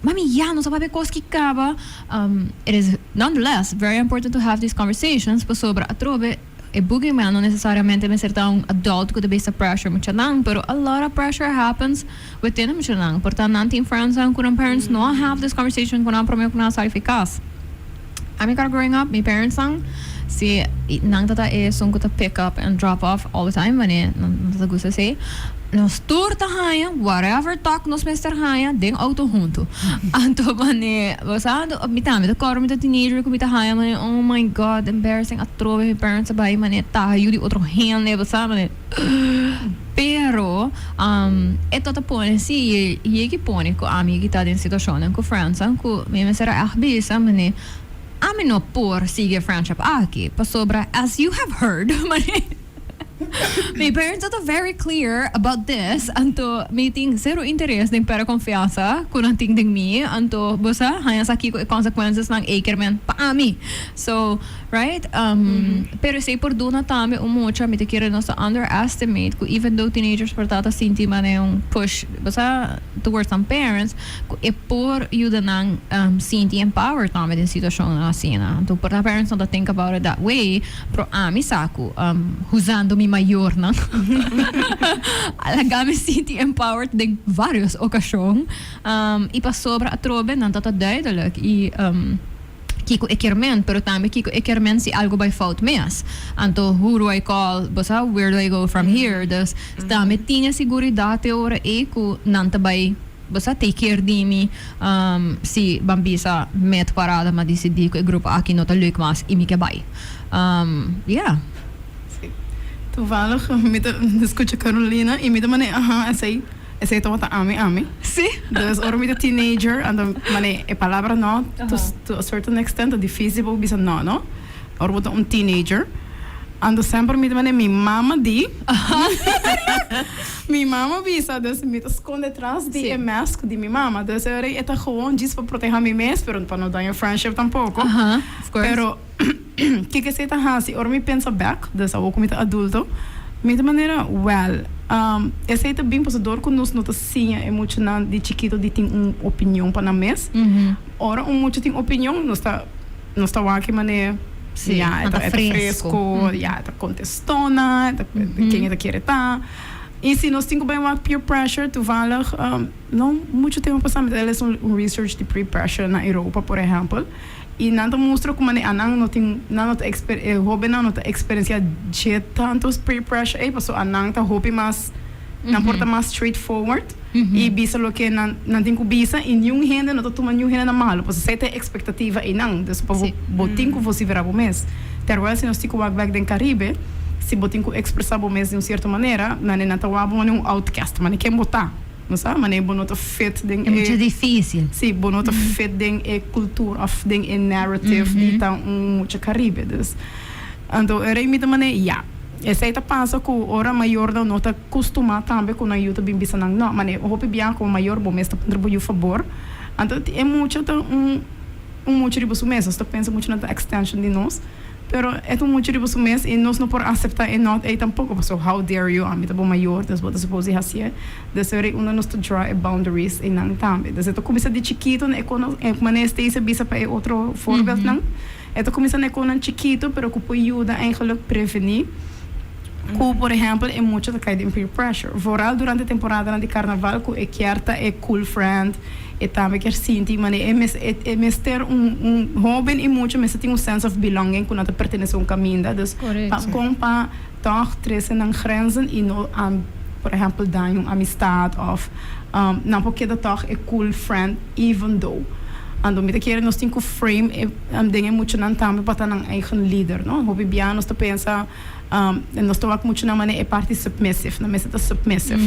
mami ya nos a papia cos ki caba it is nonetheless very important to have these conversations pasobra atrobe E boogeyman no necesariamente mester ta un adult cu ta bisa pressure muchanan, pero a lot of pressure happens within e muchanan. Por ta nan tin friendsnan cu nan parents no a have this conversation cu nan prome cu nan a sali fi cas. Ami cu growing up, mi parentsnan si nan ta ta esun cu ta pick up and drop off all the time, wanneer nan ta ta gusta esey. Nos tur ta haña whatever talk nos mester haña den auto hunto. Anto mane bo sa anto mi tambe ta kòrda mi ta teenager ku mi ta haña mane oh my God embarrassing atrobe mi parents a bai mane taha yu di otro hende bo sa mane pero e ta ta pone si yegi pone ku ami yegi ta den situashonnan ku friendsnan ku mi mester a ègt bisa mane ami no por sigui e friendship aki pasobra as you have heard mane. Mi parents ta very clear about this, anto mi tin zero interes den perde confiansa cu nan tin den mi, anto bo sa haña sa kico e consecuenciasnan ey kier men pa ami. So, right? Pero esey por duna tambe un mucha, mi ta kere nos ta underestimate cu even though teenagers por ta ta sinti manera un push, bo sa, towards nan parents, cu e por yuda nan sinti empowered tambe den situacionnan asina. Anto por ta parents no ta think about it that way, Pero ami sa cu huzando mi mayornan a laga mi sinti empowered den varios ocasion y pasobra atrobe nan ta ta duidelijk y kico e kier men pero tambe kico e kier men si algo bay fout mes. Anto who do I call, bo sa, where do I go from here? Dus tambe tin e siguridad te ora ey cu nan ta bay. Bo sa take care di mi si ban bisa met parada m'a disidí ku e grupo aki no ta leuk mas i mi ke bai. Yeah. Sí. Toevallig mi ta skucha Carolina i mi ta manera aha esei esei tabata ami ami. Sí. Dus ora mi ta teenager anto manera e palabra no to a certain extent ta dificil pa bo bisa no no. Ora bo ta un teenager anto semper mi ta manera mi mama di mi mama bisa dus mi ta skonde tras di e mask di mi mama dus e ora e ta gewoon djis pa proteha mi mes pero pa no daña friendship tampoko pero kiko esei ta hasi ora mi pensa bek dus awor ku mi ta adulto mi ta manera well esei ta bin pasobra dor ku nos no ta siña e muchanan di chikito di tin un opinion pa nan mes ora un mucha tin opinion nos ta Nos ta wak e manera, Sí, ya, e nan ta, ta e ta fresco. fresco, ya, e ta contestona, e ta, ken e ta kere ta. Y si nos tin cu bay wak peer pressure, toevallig, no mucho tempo pasa mi ta lesa un research di peer pressure na Europa, por ehempel, y nan ta mustra cu manera anan no tin, nan no ta exper, e hobennan no ta experiencia dje tanto peer pressure ey, pasobra anan ta hopi mas, nan por ta mas straightforward. I bisa loke nan nan tin ku bisa i niun hende no ta tuma niun hende na malu pasobra esei ta e ekspektativa einan. Dus pa bo bo tin ku vosiferá bo mes. Terwijl si nos tin ku wak bèk den Karibe, si bo tin ku ekspresá bo mes di un sierto manera, nan e nan ta wak bo manera un outcast, manera ken bo ta, bo sa? Manera bo no ta fit den E mucha e difísil. Sí, bo no ta fit den e kultura òf den e narrative di ta un mucha Karibe. Dus anto e rei mi ta manera ya. Esei ta pasa ku ora mayornan no ta kustumá tambe ku nan yu ta bin bisa nan no. Manera hopi biaha komo mayor bo mes ta puntra bo yu fabor. Anto e mucha ta un un mucha riba su mes. Nos ta pensa muchanan ta extension di nos, pero e ta un mucha riba su mes i nos no por aseptá e nòt ei tampoko pasobra how dare you, ami ta bo mayor dus bo ta supos di hasié. Dus ora ei unda nos ta draw e boundaries einan tambe. Dus e ta kuminsá di chikitu na e kono e manera Stacey a bisa pa e otro voorbeeldnan. E ta kuminsá na e konan chikitu pero ku por yuda eigenlijk prevení. Ku, por ehèmpel, e mucha ta kai den peer pressure. Vooral durante temporadanan di karnaval ku e kier ta e cool friend, e tambe kier sinti manera e mes e mester un un hoben i mucha mester tin un sense of belonging ku nan ta pertenesé un kaminda. Dus pa kon pa tòg trese nan grenzen i no por ehèmpel daña un amistat òf nan por keda tòg e cool friend even though. Anto mi ta kere nos tin ku frame e den e muchanan tambe pa ta nan eigen lider, no. Hopi bia nos ta pensa. Nos ta wak muchu na manera e parti submissive, nan mester ta submissive.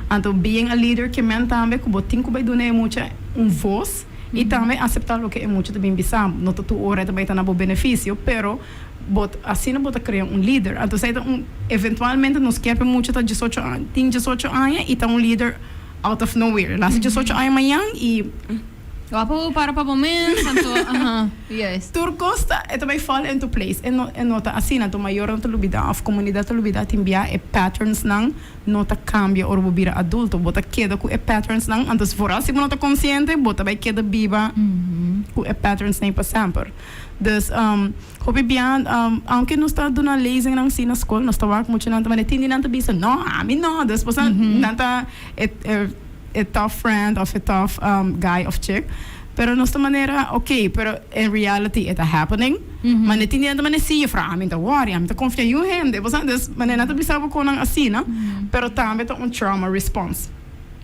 Anto being a leader ke men tambe ku bo tin ku bai duna e mucha un vos i tambe aseptá loke e mucha ta bin bisa. No ta tur ora e ta bai ta na bo benefisio, pero bo asina bo ta krea un lider. Anto esei ta un eventualmente nos kier pa e mucha ta diesocho aña, tin diesocho aña i ta un lider out of nowhere. El hasi diesocho aña mañan i. Wapu para pa bo mes, anto aha, yes. Tur kos ta, e ta bai fall into place. E no, e no ta asina. Anto mayornan ta lubida òf komunidat ta lubida tin bia e patternsnan no ta kambia ora bo bira adulto. Bo ta keda ku e patternsnan, anto vooral si bo no ta konsiente, bo ta bai keda biba ku e patternsnan pa semper. Dus, hopi bia, aunke nos ta duna lezingnan si na skol, nos ta wak muchanan ta manera tin di nan ta bisa, no, ami no. Despues nan ta e. E tough friend of e tough guy of chick pero nos ta manera ok pero in reality e ta happening mane tin dia nan ta mane si juffrouw ami ta worry ami ta confia yu hende bo sa dus mane nan ta bisa bo conan asina pero tambe ta un trauma response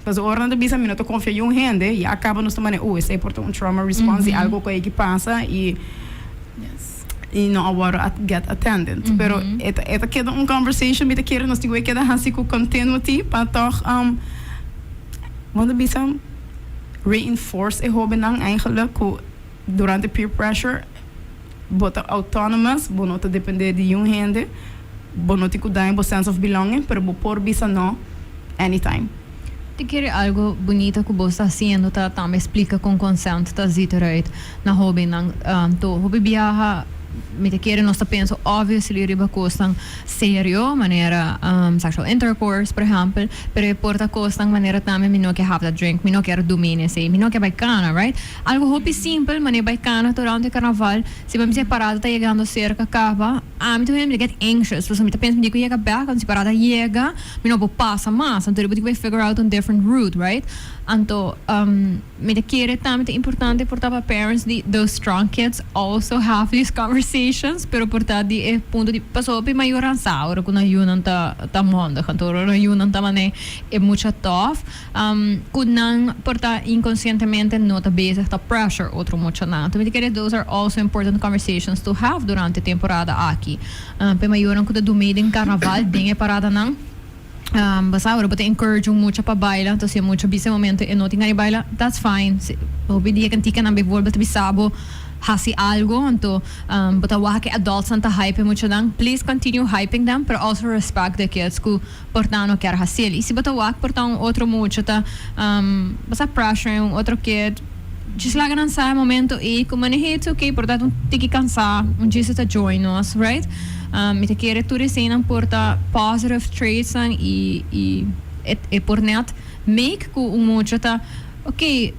pasobra ora nan ta bisa mi no ta confia yu hende ya caba nos ta mane oh esey por ta un trauma response di algo cu a yegi pasa y y no a worde get attended pero e ta e ta keda un conversation mi ta kere nos tin cu e keda haci cu continuity pa toch bo ta bisa reinforce e hobennan eigenlijk cu durante peer pressure bo ta autonomous bo no ta depende di niun hende bo no tin cu daña bo sense of belonging pero bo por bisa no anytime. Ti kere algo bunita cu bo sta haciendo ta tambe splica con consent ta ziet eruit na hobennan. To hopi biaha mi ta kere nos ta pensa obviously riba cosnan serio manera sexual intercourse por ehempel, pero e por ta cosnan manera tambe mi no ke have that drink, mi no kier dumi nesey, mi no ke bay cana, right? Algo hopi simpel manera bay cana durante carnaval, si bo mi si parada ta yegando cerca caba, Ami ta mi ta get anxious pasobra mi ta pensa mi di ku yega bek anto si parada yega mi no por pasa mas anto riba tin ku bai figure out un different route, right? Anto mi ta kere tambe ta importante por ta pa parents di those strong kids also have these conversations pero por ta di e punto di pasobra hopi mayornan sa ora ku nan yunan ta ta mondig anto ora nan yunan ta manera e mucha tof Ku nan por ta inkonsientemente no ta bezig ta pressure otro muchanan. Anto mi ta kere those are also important conversations to have durante temporada aki. P'e mayornan ku ta dumei den karnaval den e paradanan, bo sa ora bo ta encourage un mucha pa baila, anto si e mucha bisa e momento e no tin gana di baila, that's fine. Hopi di e kantikanan bijvoorbeeld ta bisa bo hasi algo, anto bo ta wak e adultsnan ta hype e muchanan, please continue hyping them, pero also respect the kids ku Por ta no kier haciel. Y si bo ta wak por ta un otro mucha ta bo sa pressuring un otro kid, djis laga nan sa e momento ey cu maneh'e it's okay por ta un tiki cansa, un djis ta join nos, right? Mi ta kere tur eseynan por ta positive traits nan y y e por net make cu un mucha ta. Ok,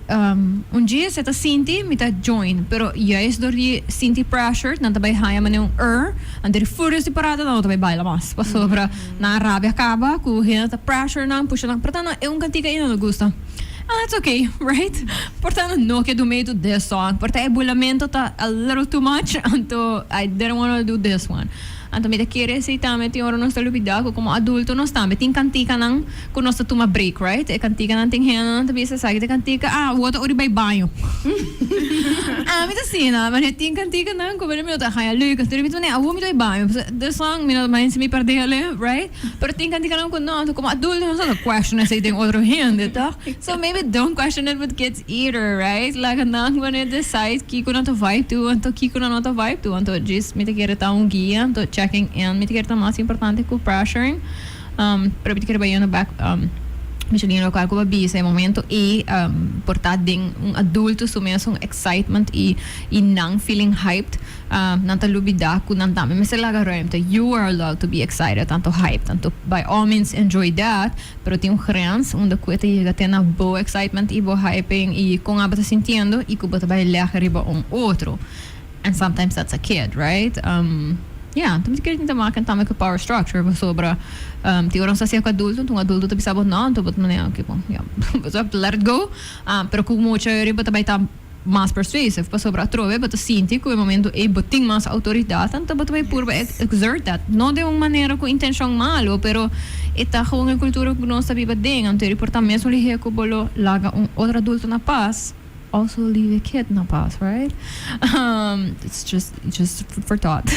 un dje se ta sinti mi ta join, pero juist door di sinti pressured nan ta bay haya manera un er, anto di furious di parada nan no ta bay baila mas, pasobra nan a rabia caba cu hende ta pressure nan, pusha nan, por tanto e un cantica ainda no gusta. And that's ok, right? Por tanto no ke do mee to this song, por ta e bulamento ta a little too much, anto I didn't wanna do this one. Anto mi ta kere esei tambe tin ora nos ta lubida ku komo adulto nos tambe tin kantikanan ku nos ta tuma break, right? E kantikanan tin hendenan ta bisa esaki ta kantika, ah awor ta ora di bai baño. Ami ta asina, manera tin kantikanan ku mi no ta haña leuk, anto mi ta manera awor mi ta bai baño, pasobra this song mi no ta bai si mi perde al'e, right? Pero tin kantikanan ku no, anto komo adulto nos no ta question esei den otro hende, toch? So maybe don't question it with kids either, right? Laga nan wanneer decide kiko nan ta vibe to, anto kiko nan no ta vibe to. Anto djis mi ta kere ta un guia, anto checking in mi ta kere ta mas importante ku pressuring. Pero mi ta kere bai yendo back Michelin locual ku bo a bisa e momento ei por ta den un adulto su mes un excitement y y nan feeling hyped. Nan ta lubida cu nan tambe mester laga ruimte. You are allowed to be excited anto hyped anto by all means enjoy that. Pero tin un grens unda cu e ta yega te na bo excitement y bo hyping y con abo ta sintiendo y cu bo ta bay leg riba un otro. And sometimes that's a kid, right? Yeah, anto mi ta kere tin te maken tambe ku power structure pasobra tin ora nos ta hasié ku adulto, anto un adulto ta bisa bo no, anto bo ta manera oke bon, ya, bo ta let it go. Pero ku mucha yori bo ta bai ta mas persuasive pasobra atrobe bo ta sinti ku e momento ei bo tin mas outoridat, anto bo ta bai purba exert that. No den un manera ku intenshon malo, pero e ta gewoon e kultura ku nos ta biba den, anto yori por ta mesun lihé ku bo lo laga un otro adulto na pas. Also leave a kid na pas, right? It's just just food for thought.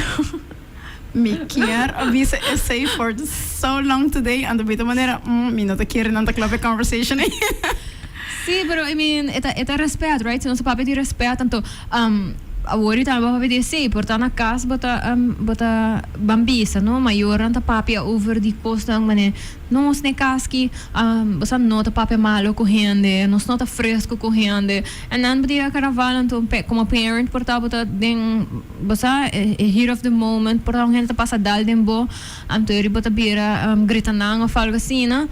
Mi kier a bisa esey for so long today, anto mi ta manera, mm, mi no ta kere nan ta klap e conversation ey. Sí, pero I mean, e ta e ta respet, right? Si nos ta papia di respet, anto awor y tambe bo papia di esey, por ta na cas bo ta bo ta ban bisa, no? Mayornan ta papia over di cosnan mane. Nos n'e cas ki bo sa no ta papia malo cu hende, nos no ta fresco cu hende. En dan bo ta yega carnaval anto como parent por ta bo ta den bo sa e heat of the moment por ta un hende ta pasa dal den bo anto eri bo ta bira grita nan of algo asina.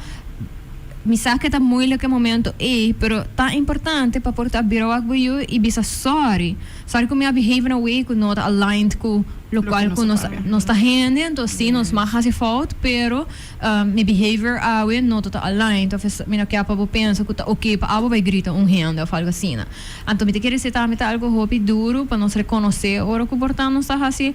Mi sa ke ta moeilijk e momento ey pero ta importante pa por ta bira wak bo yu y bisa sorry. Sorry cu mi a behave in a way cu no ta aligned cu locual cu nos ta hende anto si nos mag haci fout pero Mi behavior awe no ta ta aligned of es mi no kier pa bo pensa cu ta ok pa abo bay grita un hende of algo asina. Anto mi ta kere si tambe ta algo hopi duro pa nos reconoce ora cu por ta nos ta haci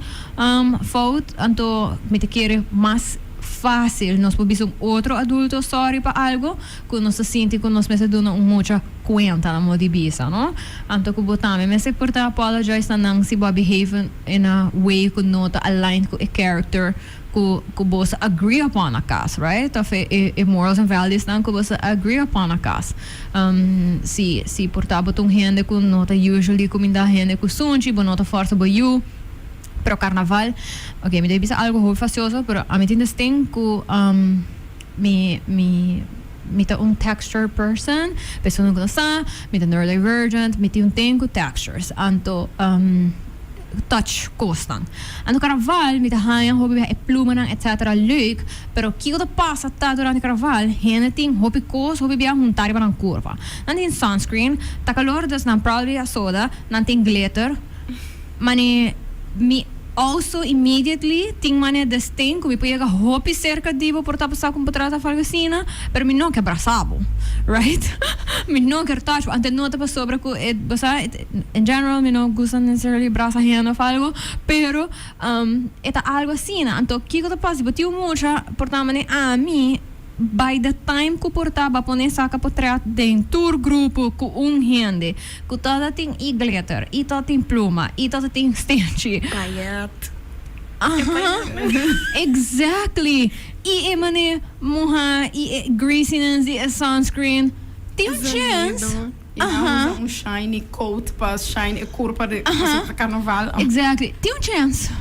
fout. Anto mi ta kere mas facil nos por bisa un otro adulto sorry pa algo cu nos ta sinti cu nos mester duna un mucha cuenta na modo di bisa, no? Anto cu bo tambe mester por ta apologize na nan si bo a behave in a way cu no ta aligned cu e character ku ku boso agree upon na kas, right? Of e e e morals and values nan ku boso agree upon na kas. Si si por ta bo ta un hende ku no ta usually kuminda hende ku sunchi, bo no ta forsa bo yu. Pero karnaval, ok, mi debe bisa algo hopi fasioso, pero ami tin destin ku mi mi mi ta un texture person, persona ku no sa, mi ta neurodivergent, mi tin un ten ku textures. Anto touch kosnan. Anto karnaval mi ta haña hopi biaha e plumanan etcetera leuk, pero kiko ta pasa ta durante karnaval hende tin hopi kos hopi biaha hunta riba nan kurpa. Nan tin sunscreen, ta kalor dus nan probably a soda, nan tin glitter, mane mi also immediately tin mane des tin ku mi por yega hopi serka di bo por ta pasa ku mi por trata of algo asina, pero mi no ke brasa bo, right? Mi no ker touch bo, ante no ta pasobra ku e bo sa. In general mi no gusta necessarily brasa hende of algo, pero e ta algo asina. Anto kiko ta pasa si bo tin un mucha por ta manera ami by the time ku por ta ba pone saka potret den tur grupo ku un hende ku tabata tin i glitter i tabata tin pluma i tabata tin stenchi. Payet. Aha, exactly. I e manera muha i e greasiness di e sunscreen. Tin un chance. I nan usa un shiny coat pa shine e kurpa di pasobra ta karnaval. Exactly. Tin un chance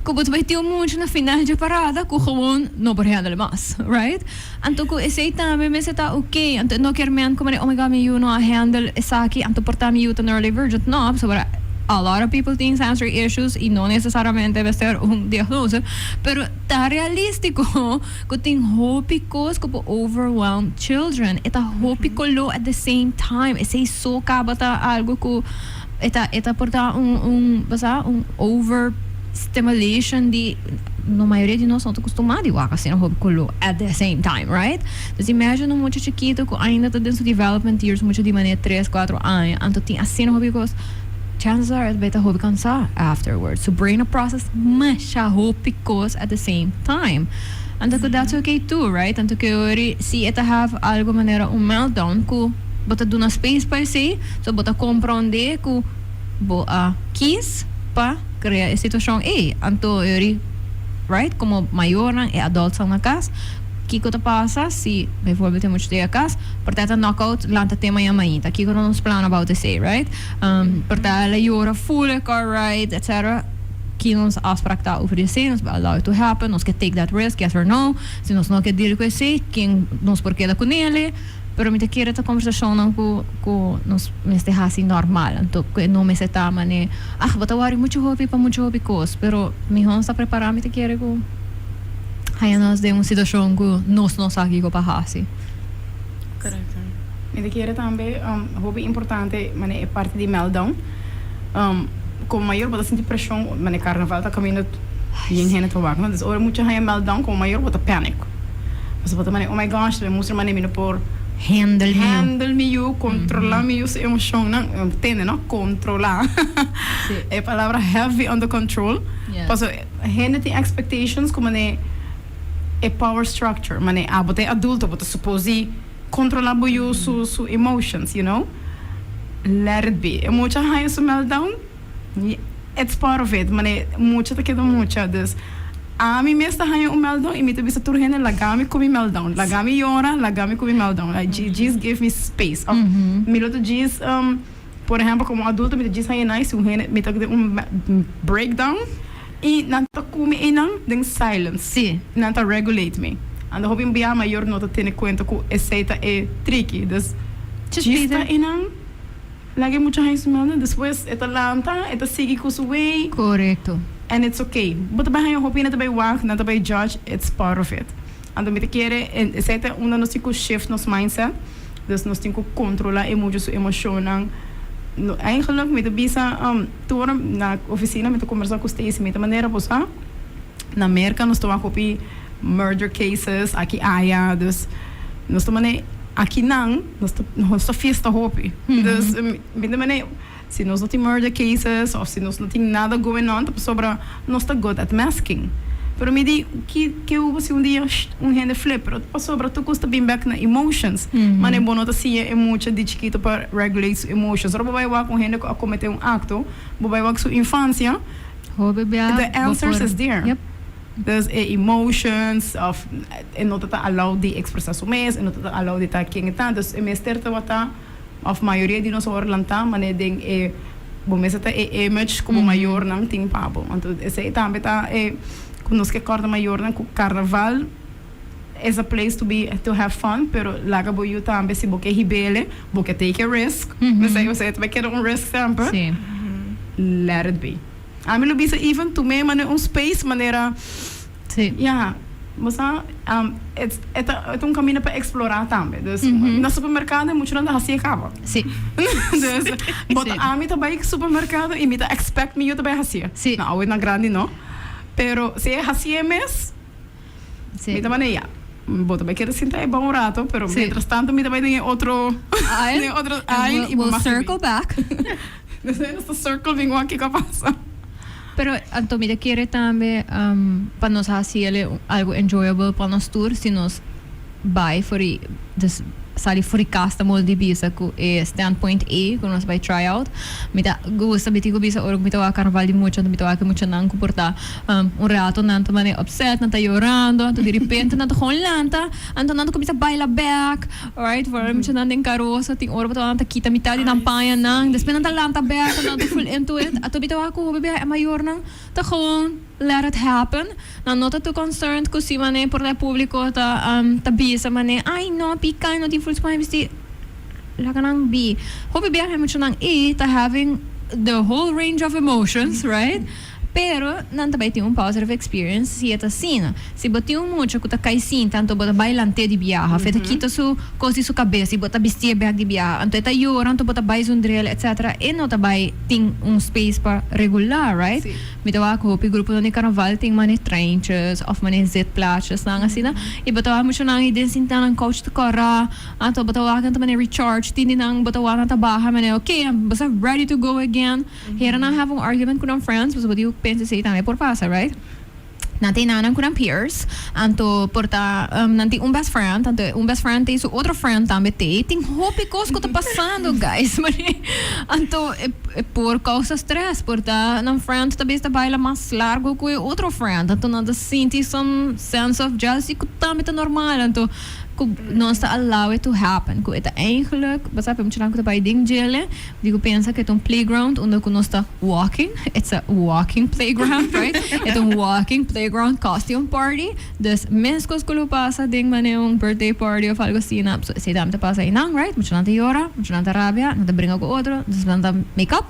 ku bo ta bai tin un mucha na final dje parada ku gewoon no por handle mas, right? Anto ku esei tambe mester ta ok. Anto no kier men ku manera, oh my God, mi yu no a handle esaki, anto por ta mi yu ta neurodivergent. No, pasobra a lot of people tin sensory issues i no necesariamente mester un diagnose. Pero ta realistico. Ku tin hopi kos ku por overwhelm children. E ta hopi koló at the same time. Esei so kaba ta algu ku e ta e ta por ta un un bo sa un over stimulation di no mayoria di nos no ta kustumá di wak asina hopi koló at the same time, right? Dus imagine un mucha chikitu ku ainda ta den su development years, mucha di manera tres, kuatro aña, anto tin asina hopi kos, chances are e ta bai ta hopi kansá afterwards. Su brain a process masha hopi kos at the same time. Anto ku that's okay too, right? Anto ku ori si e ta have algo manera un meltdown ku bo ta duna space pa esei, so bo ta komprondé ku bo a kis pa krea e situashon ei. Anto ori, right, komo mayornan, e adultsnan na kas, kiko ta pasa si bijvoorbeeld e mucha ta yega kas, por ta e ta knock out lanta te maña mainta. Kiko ta nos plan about esei, right? Por ta el a yora full e car ride, etcetera. Ki nos afspraak ta over esei, nos por allow it to happen, nos ke take that risk, yes or no. Si nos no ke deal ku esei, ken nos por keda ku nele. Pero mi ta kere ta kombersashonnan ku ku nos mester hasi normal. Anto ku e no mester ta mane, ah, bo ta wòri muchu hopi pa muchu hopi kos. Pero mihó nos ta prepará, mi ta kere ku haña nos den un situashon ku nos no sa kiko pa hasi. Korekto. Mi ta kere tambe hopi importante mane e parti di meltdown. Komo mayor bo ta sinti preshon mane karnaval ta kaminda. Yen hende ta wak, no? Dus ora mucha haña meltdown komo mayor bo ta panic. Pasobra bo ta manera, oh my gosh, ta mustra manera mi no por Handle mi yu. Handle mi yu, controla mi yu su emocionnan. Tende, no? Controla. E palabra heavy on the control. Pasobra hende tin expectations ku manera e power structure, manera abo ta e adulto, bo ta suppose di controla bo yu su emotions, you know. Let it be. E mucha haña su meltdown. It's part of it, mane mucha ta keda mucha, dus ami mes ta haña un meltdown y mi ta bisa tur hende laga mi cu mi meltdown, laga mi yora, laga mi cu mi meltdown, like djis give me space of mi lo ta djis por ehempel como adulto mi ta djis haña nice si un hende mi ta den un breakdown y nan ta cu mi eynan den silence, nan ta regulate mi, anto hopi bia mayor no ta tene cuenta cu esey ta e triki, dus djis ta eynan. Laga e mucha haña su meltdown, despues e ta lanta, e ta sigui ku su way. Korekto. And it's okay. Bo ta bai haña hopi hende ta bai wak, nan ta bai judge, it's part of it. Anto mi ta kere, esei ta unda nos tin ku shift nos mindset, dus nos tin ku kontrola e mucha su emoshonnan. No, eigenlijk mi ta bisa, tur ora na ofisina mi ta kombersa ku Stacy, mi ta manera bo sa, na Merka nos ta wak hopi murder cases aki aya, dus nos ta manera akinan nos ta nos ta fiesta hopi, dus mi ta manera si nos no tin murder cases of si nos no tin nada going on ta pasobra nos ta good at masking, pero mi di ki ke hubo si un dia un hende flip, pero ta pasobra tur cos ta bin bek na emotions, manera bo no ta siña e mucha di chikito pa regulate su emotions, ora bo bai wak un hende cu a comete un acto, bo bai wak su infancia, the answers is there. Dus e emotions of e no ta ta allowed di expresa su mes, e no ta ta allowed di ta ken e ta. Dus e mester tabata of mayoria di nos a wòrdu lantá manera den e bo mester ta e image ku bo mayornan tin pa bo. Anto esei tambe ta e ku nos ke kòrda mayornan ku karnaval is a place to be to have fun pero laga bo yu tambe si bo ke hib'ele bo ke take a risk. Esei esei ta bai keda un risk semper. Let it be. Ami lo bisa even tum'é manera un space manera Sí. ya bo sa it's e ta e ta un kaminda pa eksplorá tambe dus na supermerkado e muchanan ta hasié kaba Sí. dus bo ta Sí. ami ta bai supermerkado i mi ta expect mi yu ta bai hasié Sí. no awe na grandi no pero si e hasié mes Sí. mi ta manera ya bo ta bai keda sinta ei bon un rato pero Sí. mientras tanto mi ta bai den e otro Aisle. den e otro aisle We'll, i bo we'll mag ribi. circle back. Despues nos ta circle bin wak kiko a pasa. Pero anto mi ta kere tambe pa nos haci el algo enjoyable pa nos tur si nos bay for di dus sali for di cas ta modo di bisa cu e standpoint ey cu nos bay try out. Mi ta gusta mi tin cu bisa ora cu mi ta wak carnaval di mucha anto mi ta wak e muchanan cu por ta un rato nan ta mane upset nan ta yorando anto direpente nan ta gewoon lanta anto nan ta cuminsa baila bek. Alright, for e muchanan den karosa tin ora bo ta nan ta kita mitad di nan pañanan, despues nan ta lanta bek, nan ta full into it. Ato mi ta wak ku hopi biaha e mayornan ta gewoon let it happen. Nan no ta too concerned ku si manera por ta e publico ta ta bisa manera ay no pika no tin full su paña bisti. Laga nan bi. Hopi biaha e muchanan ei ta having the whole range of emotions, right? Pero nan ta bai tin un positive experience si e ta asina. Si bo tin un mucha ku ta kai sinta anto bo ta bai lant'é di biaha of e ta kita su kos di su kabes i bo ta bistié bèk di biaha anto e ta yora anto bo ta bai zundrel etcetera e no ta bai tin un space pa regulá right? Mi ta wak hopi gruponan di karnaval tin mane treintjes of mane zitplaatsjesnan asina i bo ta wak muchanan ei den sinta nan couch ta kòrá. Anto bo ta wak nan ta mane recharge tin di nan bo ta wak nan ta baha mane ok bo sa ready to go again. Hera nan have un argument ku nan friends pasobra bo tin ku pensa esei tambe por pasa right. Nan tin nan ku nan peers anto por ta nan tin un best friend anto e un best friend tin su otro friend tambe tei tin hopi kos ku ta pasando guys mane anto e por kousa stress por ta nan friend ta bisa ta baila mas largo ku e otro friend anto nan ta sinti some sense of jealousy ku tambe ta normal anto ku nos ta allow it to happen ku e ta eigenlijk bo sa muchanan ku ta bai den djele Di ku pensa ku e ta un playground unda ku nos ta walking, it's a walking playground, right? E ta un walking playground costume party. Dus meskos ku lo pasa den manera un birthday party of algo asina, so esei tambe ta pasa einan, right? Muchanan ta yora, muchanan ta rabia, nan ta bringa ku otro, dus nan ta make up.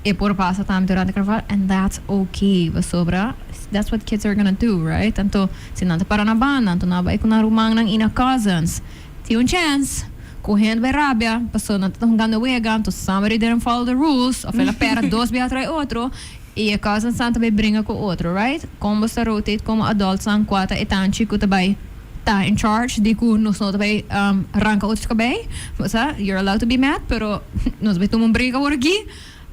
E por pasa tambe durante carnaval and that's okay, pasobra that's what kids are gonna do, right? Anto si nan ta para na banda, anto nan a bai ku nan rumannan i nan cousins. Tin un chance cu hende bay rabia pasobra nan ta hungando wega, entonces somebody didn't follow the rules of el a pera dos bia atrás otro. Y e cousins nan ta bay bringa cu otro, right? Con bo ta rotate como adults nan cua ta e tanchi cu ta bay ta in charge di cu nos no ta bay ranca otro cabey. Bo sa, you're allowed to be mad, pero nos ta bay tuma un break awor aki.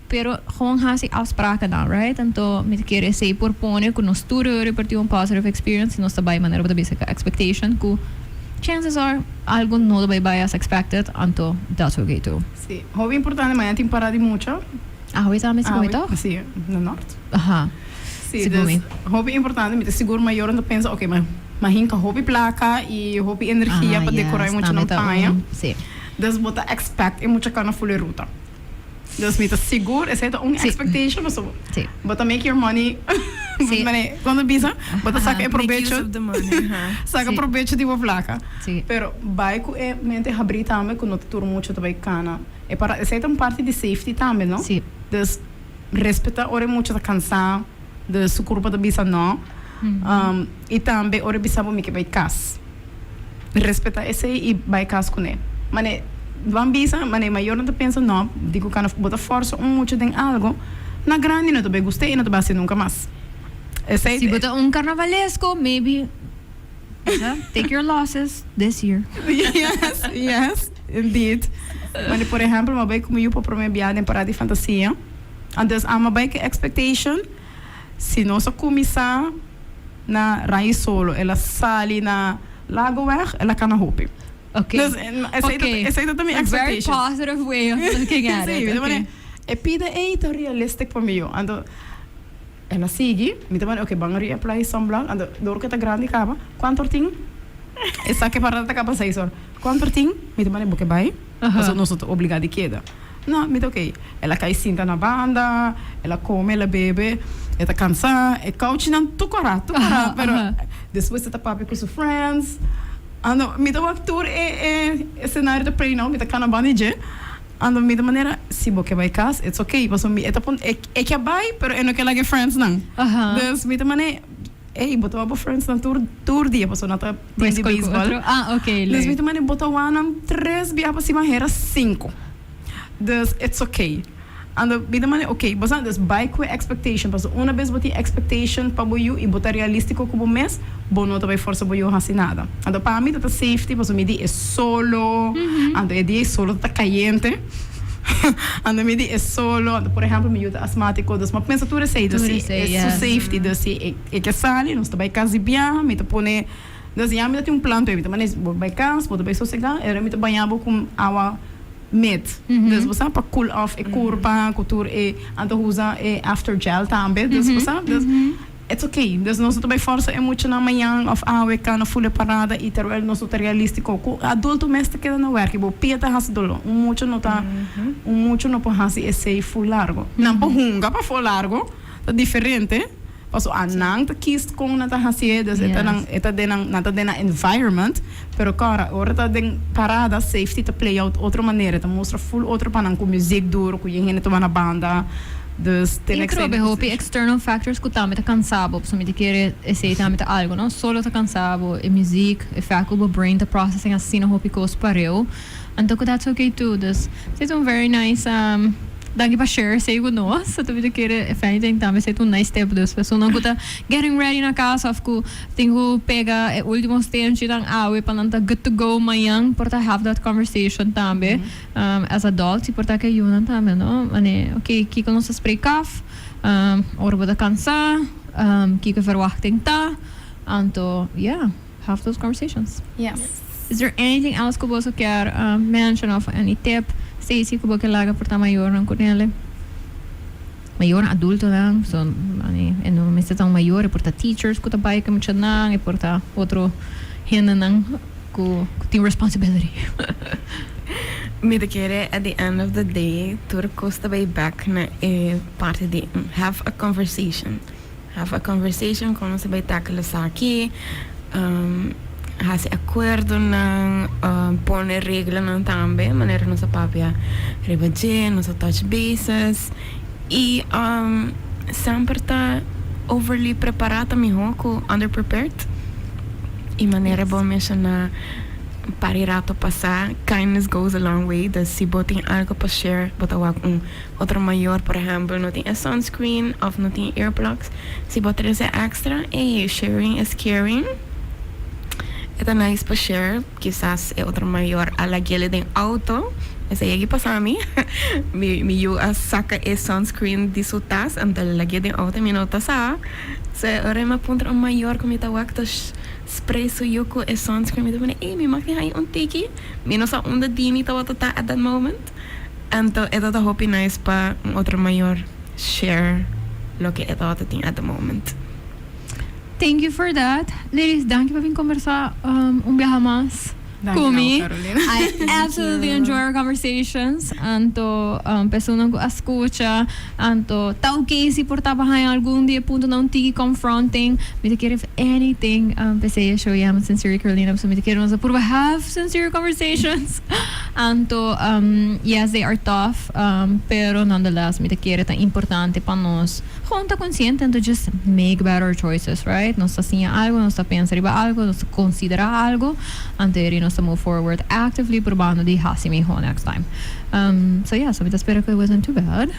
Pero gewoon haci afspraken dan, right? Anto mi ta kere esey por pone cu nos tur por tin un positive experience, nos ta bay manera bo ta bisa expectation cu chances are algo no ta bay bay as expected, anto that's okay too. Si, hopi importante, mañan tin parada di mucha. Ah, hoy tambe si toch? Si, na Noord. Si, Sigur dus, hopi importante, mi ta sigur mayor ta pensa, ok, ma m'a hinka hopi placa y hopi energia pa decora mucha tambe nan ta paña. Si. Dus bo ta expect e mucha cana full ruta. Dus mi ta sigur, esey ta un expectation, so bo ta make your money. Mane, cuando bisa, bo ta saca e Make use probecho. Of the money, ha. Saca probecho di bo placa. Pero bay cu e mente habri tambe cu no ta tur mucha ta bay cana. E para esey ta un parte di safety tambe, no? Si. Dus respeta ora mucha ta cansa, de su curpa ta bisa no. Y tambe ora bisa bo mi ke bay cas. Respeta esey y bay cas cune. Mane van bisa, mane mayor no ta pensa no, digo cana bo ta forza un mucha den algo, na grandi no ta bay gusta y no ta bay haci nunca mas. Esey Si bo ta un carnavalesco, maybe take your losses this year. Yes, indeed. Mane, por ehempel, m'a bay cu mi yu pa prome biaha den Parada di Fantasia. Antes, ami a bay cu expectation, si nos a cuminsa na Rai Solo, el a sali na Lagoweg, el a cana hopi. Dus, esey ta mi A very expectation. Positive way of looking at Si, it. Mane, e pida ey ta realistic pa mi yu. Anto, el a sigui, mi ta mane, ok, ban reapply sunblock. Anto, door cu ta grandi caba, cuanto or tin? Esaki parada ta caba 6 or. Cuanto or tin? Mi ta mane, bo ke bay? Pasobra nos no ta obliga di keda. No, mi ta ok. El a cay sinta na banda, el a come, el a bebe, e ta cansa, e couchnan tur cora, tur cora, pero despues e ta papia cu su friends. Anto, mi ta wak tur e e scenario ta play now, mi ta cana banda di dje. Anto mi ta manera, si bo ke bay cas, it's ok, pasobra mi e ta pon, e e ke bay, pero e no ke laga e friends nan. Dus mi ta mane, ey, bo ta wak bo friends nan tur tur dia, pasobra nan ta team di baseball. Ah, ok, Dus mi leuk. ta mane, bo ta wak nan tres bia pa siman hera cinco. Dus it's ok. Anto mi ta mane, ok, bo sa, dus bay cu e expectation, pasobra una bes bo tin expectation pa bo yu y bo ta realistico cu bo mes, bo no ta bay forsa bo yu haci nada. Anto pa mi ta ta safety, pasobra mi di e solo, anto e dia e solo ta cayente, anto mi di e solo, anto por ehempel mi yu ta asmatico, dus mi a pensa tur esey, dus Tur si esey, e su safety, dus si e ke sali, nos ta bay cas di biaha, mi ta pone, dus ya mi ta tin un plan pa e, mi ta mane bo bay cas, bo ta bay sosega, e ora mi ta baña bo cu awa met. Dus bo sa pa cool off e curpa cu tur e, anto usa e after gel tambe, dus bo sa, dus it's okay. Dus nos no ta bay forsa e muchanan mañan of awe cana full e parada y terwijl nos no ta realistico cu adulto mes ta keda na werk y bo pia ta haci dolor. Un mucha no ta, un mucha no por haci esey full largo. Nan por hunga pa full largo, ta diferente, paso a nan ta kies con nan ta hacié, dus e ta nan, e ta den nan, nan ta den nan environment, pero cora ora ta den parada safety ta play out otro manera, ta mustra full otro pa nan cu muziek duro, cu yen hende ta wak na banda, dus E tin trobe hopi external factors cu tambe ta cansa bo, pasobra mi ta kere esey tambe ta algo, no solo ta cansa bo, e muziek, e fact cu bo brain ta processing asina hopi cos pareu, anto cu that's okay too, dus esey ta un very nice, danki pa share esey cu nos, anto mi ta kere if anything tambe esey ta un nice tip, dus personanan cu ta getting ready na cas of cu tin cu pega e ultimo stenchinan awe pa nan ta good to go mañan por ta have that conversation tambe as adults y por ta ke yunan tambe, no? Mane, ok, kiko nos ta spreek af, ora bo ta cansa, kiko verwachting ta, anto yeah, have those conversations. Is there anything else cu boso kier mention of any tip, Stacey, cu bo ke laga por ta mayornan cu nele? Mayor adultonan, so mane, e no mester ta un mayor, e por ta teachers cu ta bay cu e muchanan, e por ta otro hendenan cu tin responsibility. Mi ta kere at the end of the day tur cos ta bay back na e parti di have a conversation. Have a conversation con nos ta bay tackle esaki, haci acuerdonan, pone reglanan tambe manera nos a papia riba dje, nos a touch bases y semper ta overly prepara ta miho cu underprepared y manera bo menciona. Par di rato pasa, kindness goes a long way. Dus si bo tin algo pa share, bo ta wak un otro mayor, por ehempel, no tin e sunscreen of no tin earplugs. Si bo trece extra, hey, sharing is caring. E ta nice pa share. Kisas e otro mayor a lag'ele den auto. Esey a pasa mi. Mi yu a saca e sunscreen di su tas, anto lag'e den auto, mi no ta sa. So ora mi a puntra un mayor cu mi ta wak ta spray su yu cu e sunscreen, mi ta pone, "Ey, mi mag di hay un tiki?" Mi no sa unda Dini tabata ta at that moment. Anto e ta hopi nice pa un otro mayor share loke e tabata tin at the moment. Thank you for that. Ladies, danki pa bin combersa un biaha mas cu mi. I absolutely enjoy our conversations. Anto personanan cu a scucha, anto ta ok si por ta haya algun di e puntonan tiki confronting. Mi ta kere if anything, p'esey e show yama Sincerely Carolina, so mi ta kere nos a purba have sincere conversations. Anto yes, they are tough, pero nonetheless mi ta kere ta importante pa nos gewoon ta consciente anto just make better choices, right? Nos ta siña algo, nos ta pensa riba algo, nos ta considera algo, anto eri nos ta move forward actively probando di haci miho next time. So yeah, so mi ta spera cu it wasn't too bad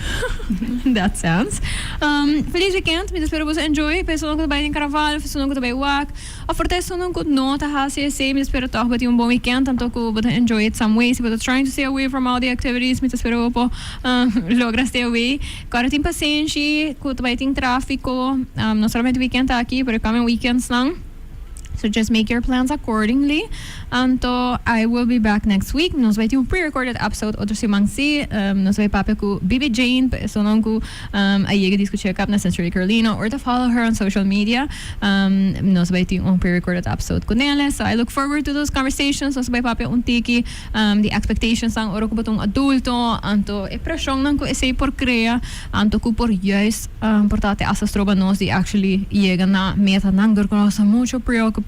in that sense. Feliz weekend, mi ta spera boso enjoy, pa esunnan cu ta bay den carnaval, of esunnan cu ta bay wak, of por ta esunnan cu no ta haci esey, mi ta spera toch bo tin un bon weekend, anto cu bo ta enjoy it some way. Si bo ta trying to stay away from all the activities, mi ta spera bo por logra stay away. Cu tin pasenshi, cu ta bay tin trafico, no solamente weekend aki, pero coming weekends nan. So just make your plans accordingly. Anto, I will be back next week. Nos bay tin un pre-recorded episode otro siman si. Nos bay papia cu Bibi Jane, esunnan cu a yega di scucha caba na Sincerely Carolina or to follow her on social media. Nos bay tin un pre-recorded episode cu ne. So I look forward to those conversations. Nos bay papia un tiki di expectations nan ora cu bo ta un adulto, anto e presion nan cu esey por crea, anto cu por juist por ta te hasta stroba nos di actually yega na meta nan door cu nos ta mucho preoccupied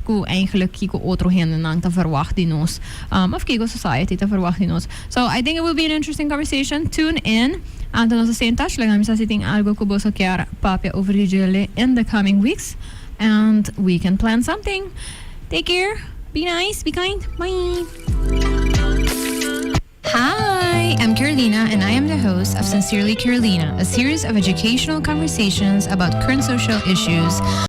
cu eigenlijk kico otro hende nan ta verwacht di nos of kico society ta verwacht di nos. So I think it will be an interesting conversation. Tune in. Anto nos stay in touch. Laga mi sa si tin algo cu boso kier papia over di djele in the coming weeks and we can plan something. Take care. Be nice. Be kind. Bye. Hi, I'm Carolina, and I am the host of Sincerely Carolina, a series of educational conversations about current social issues.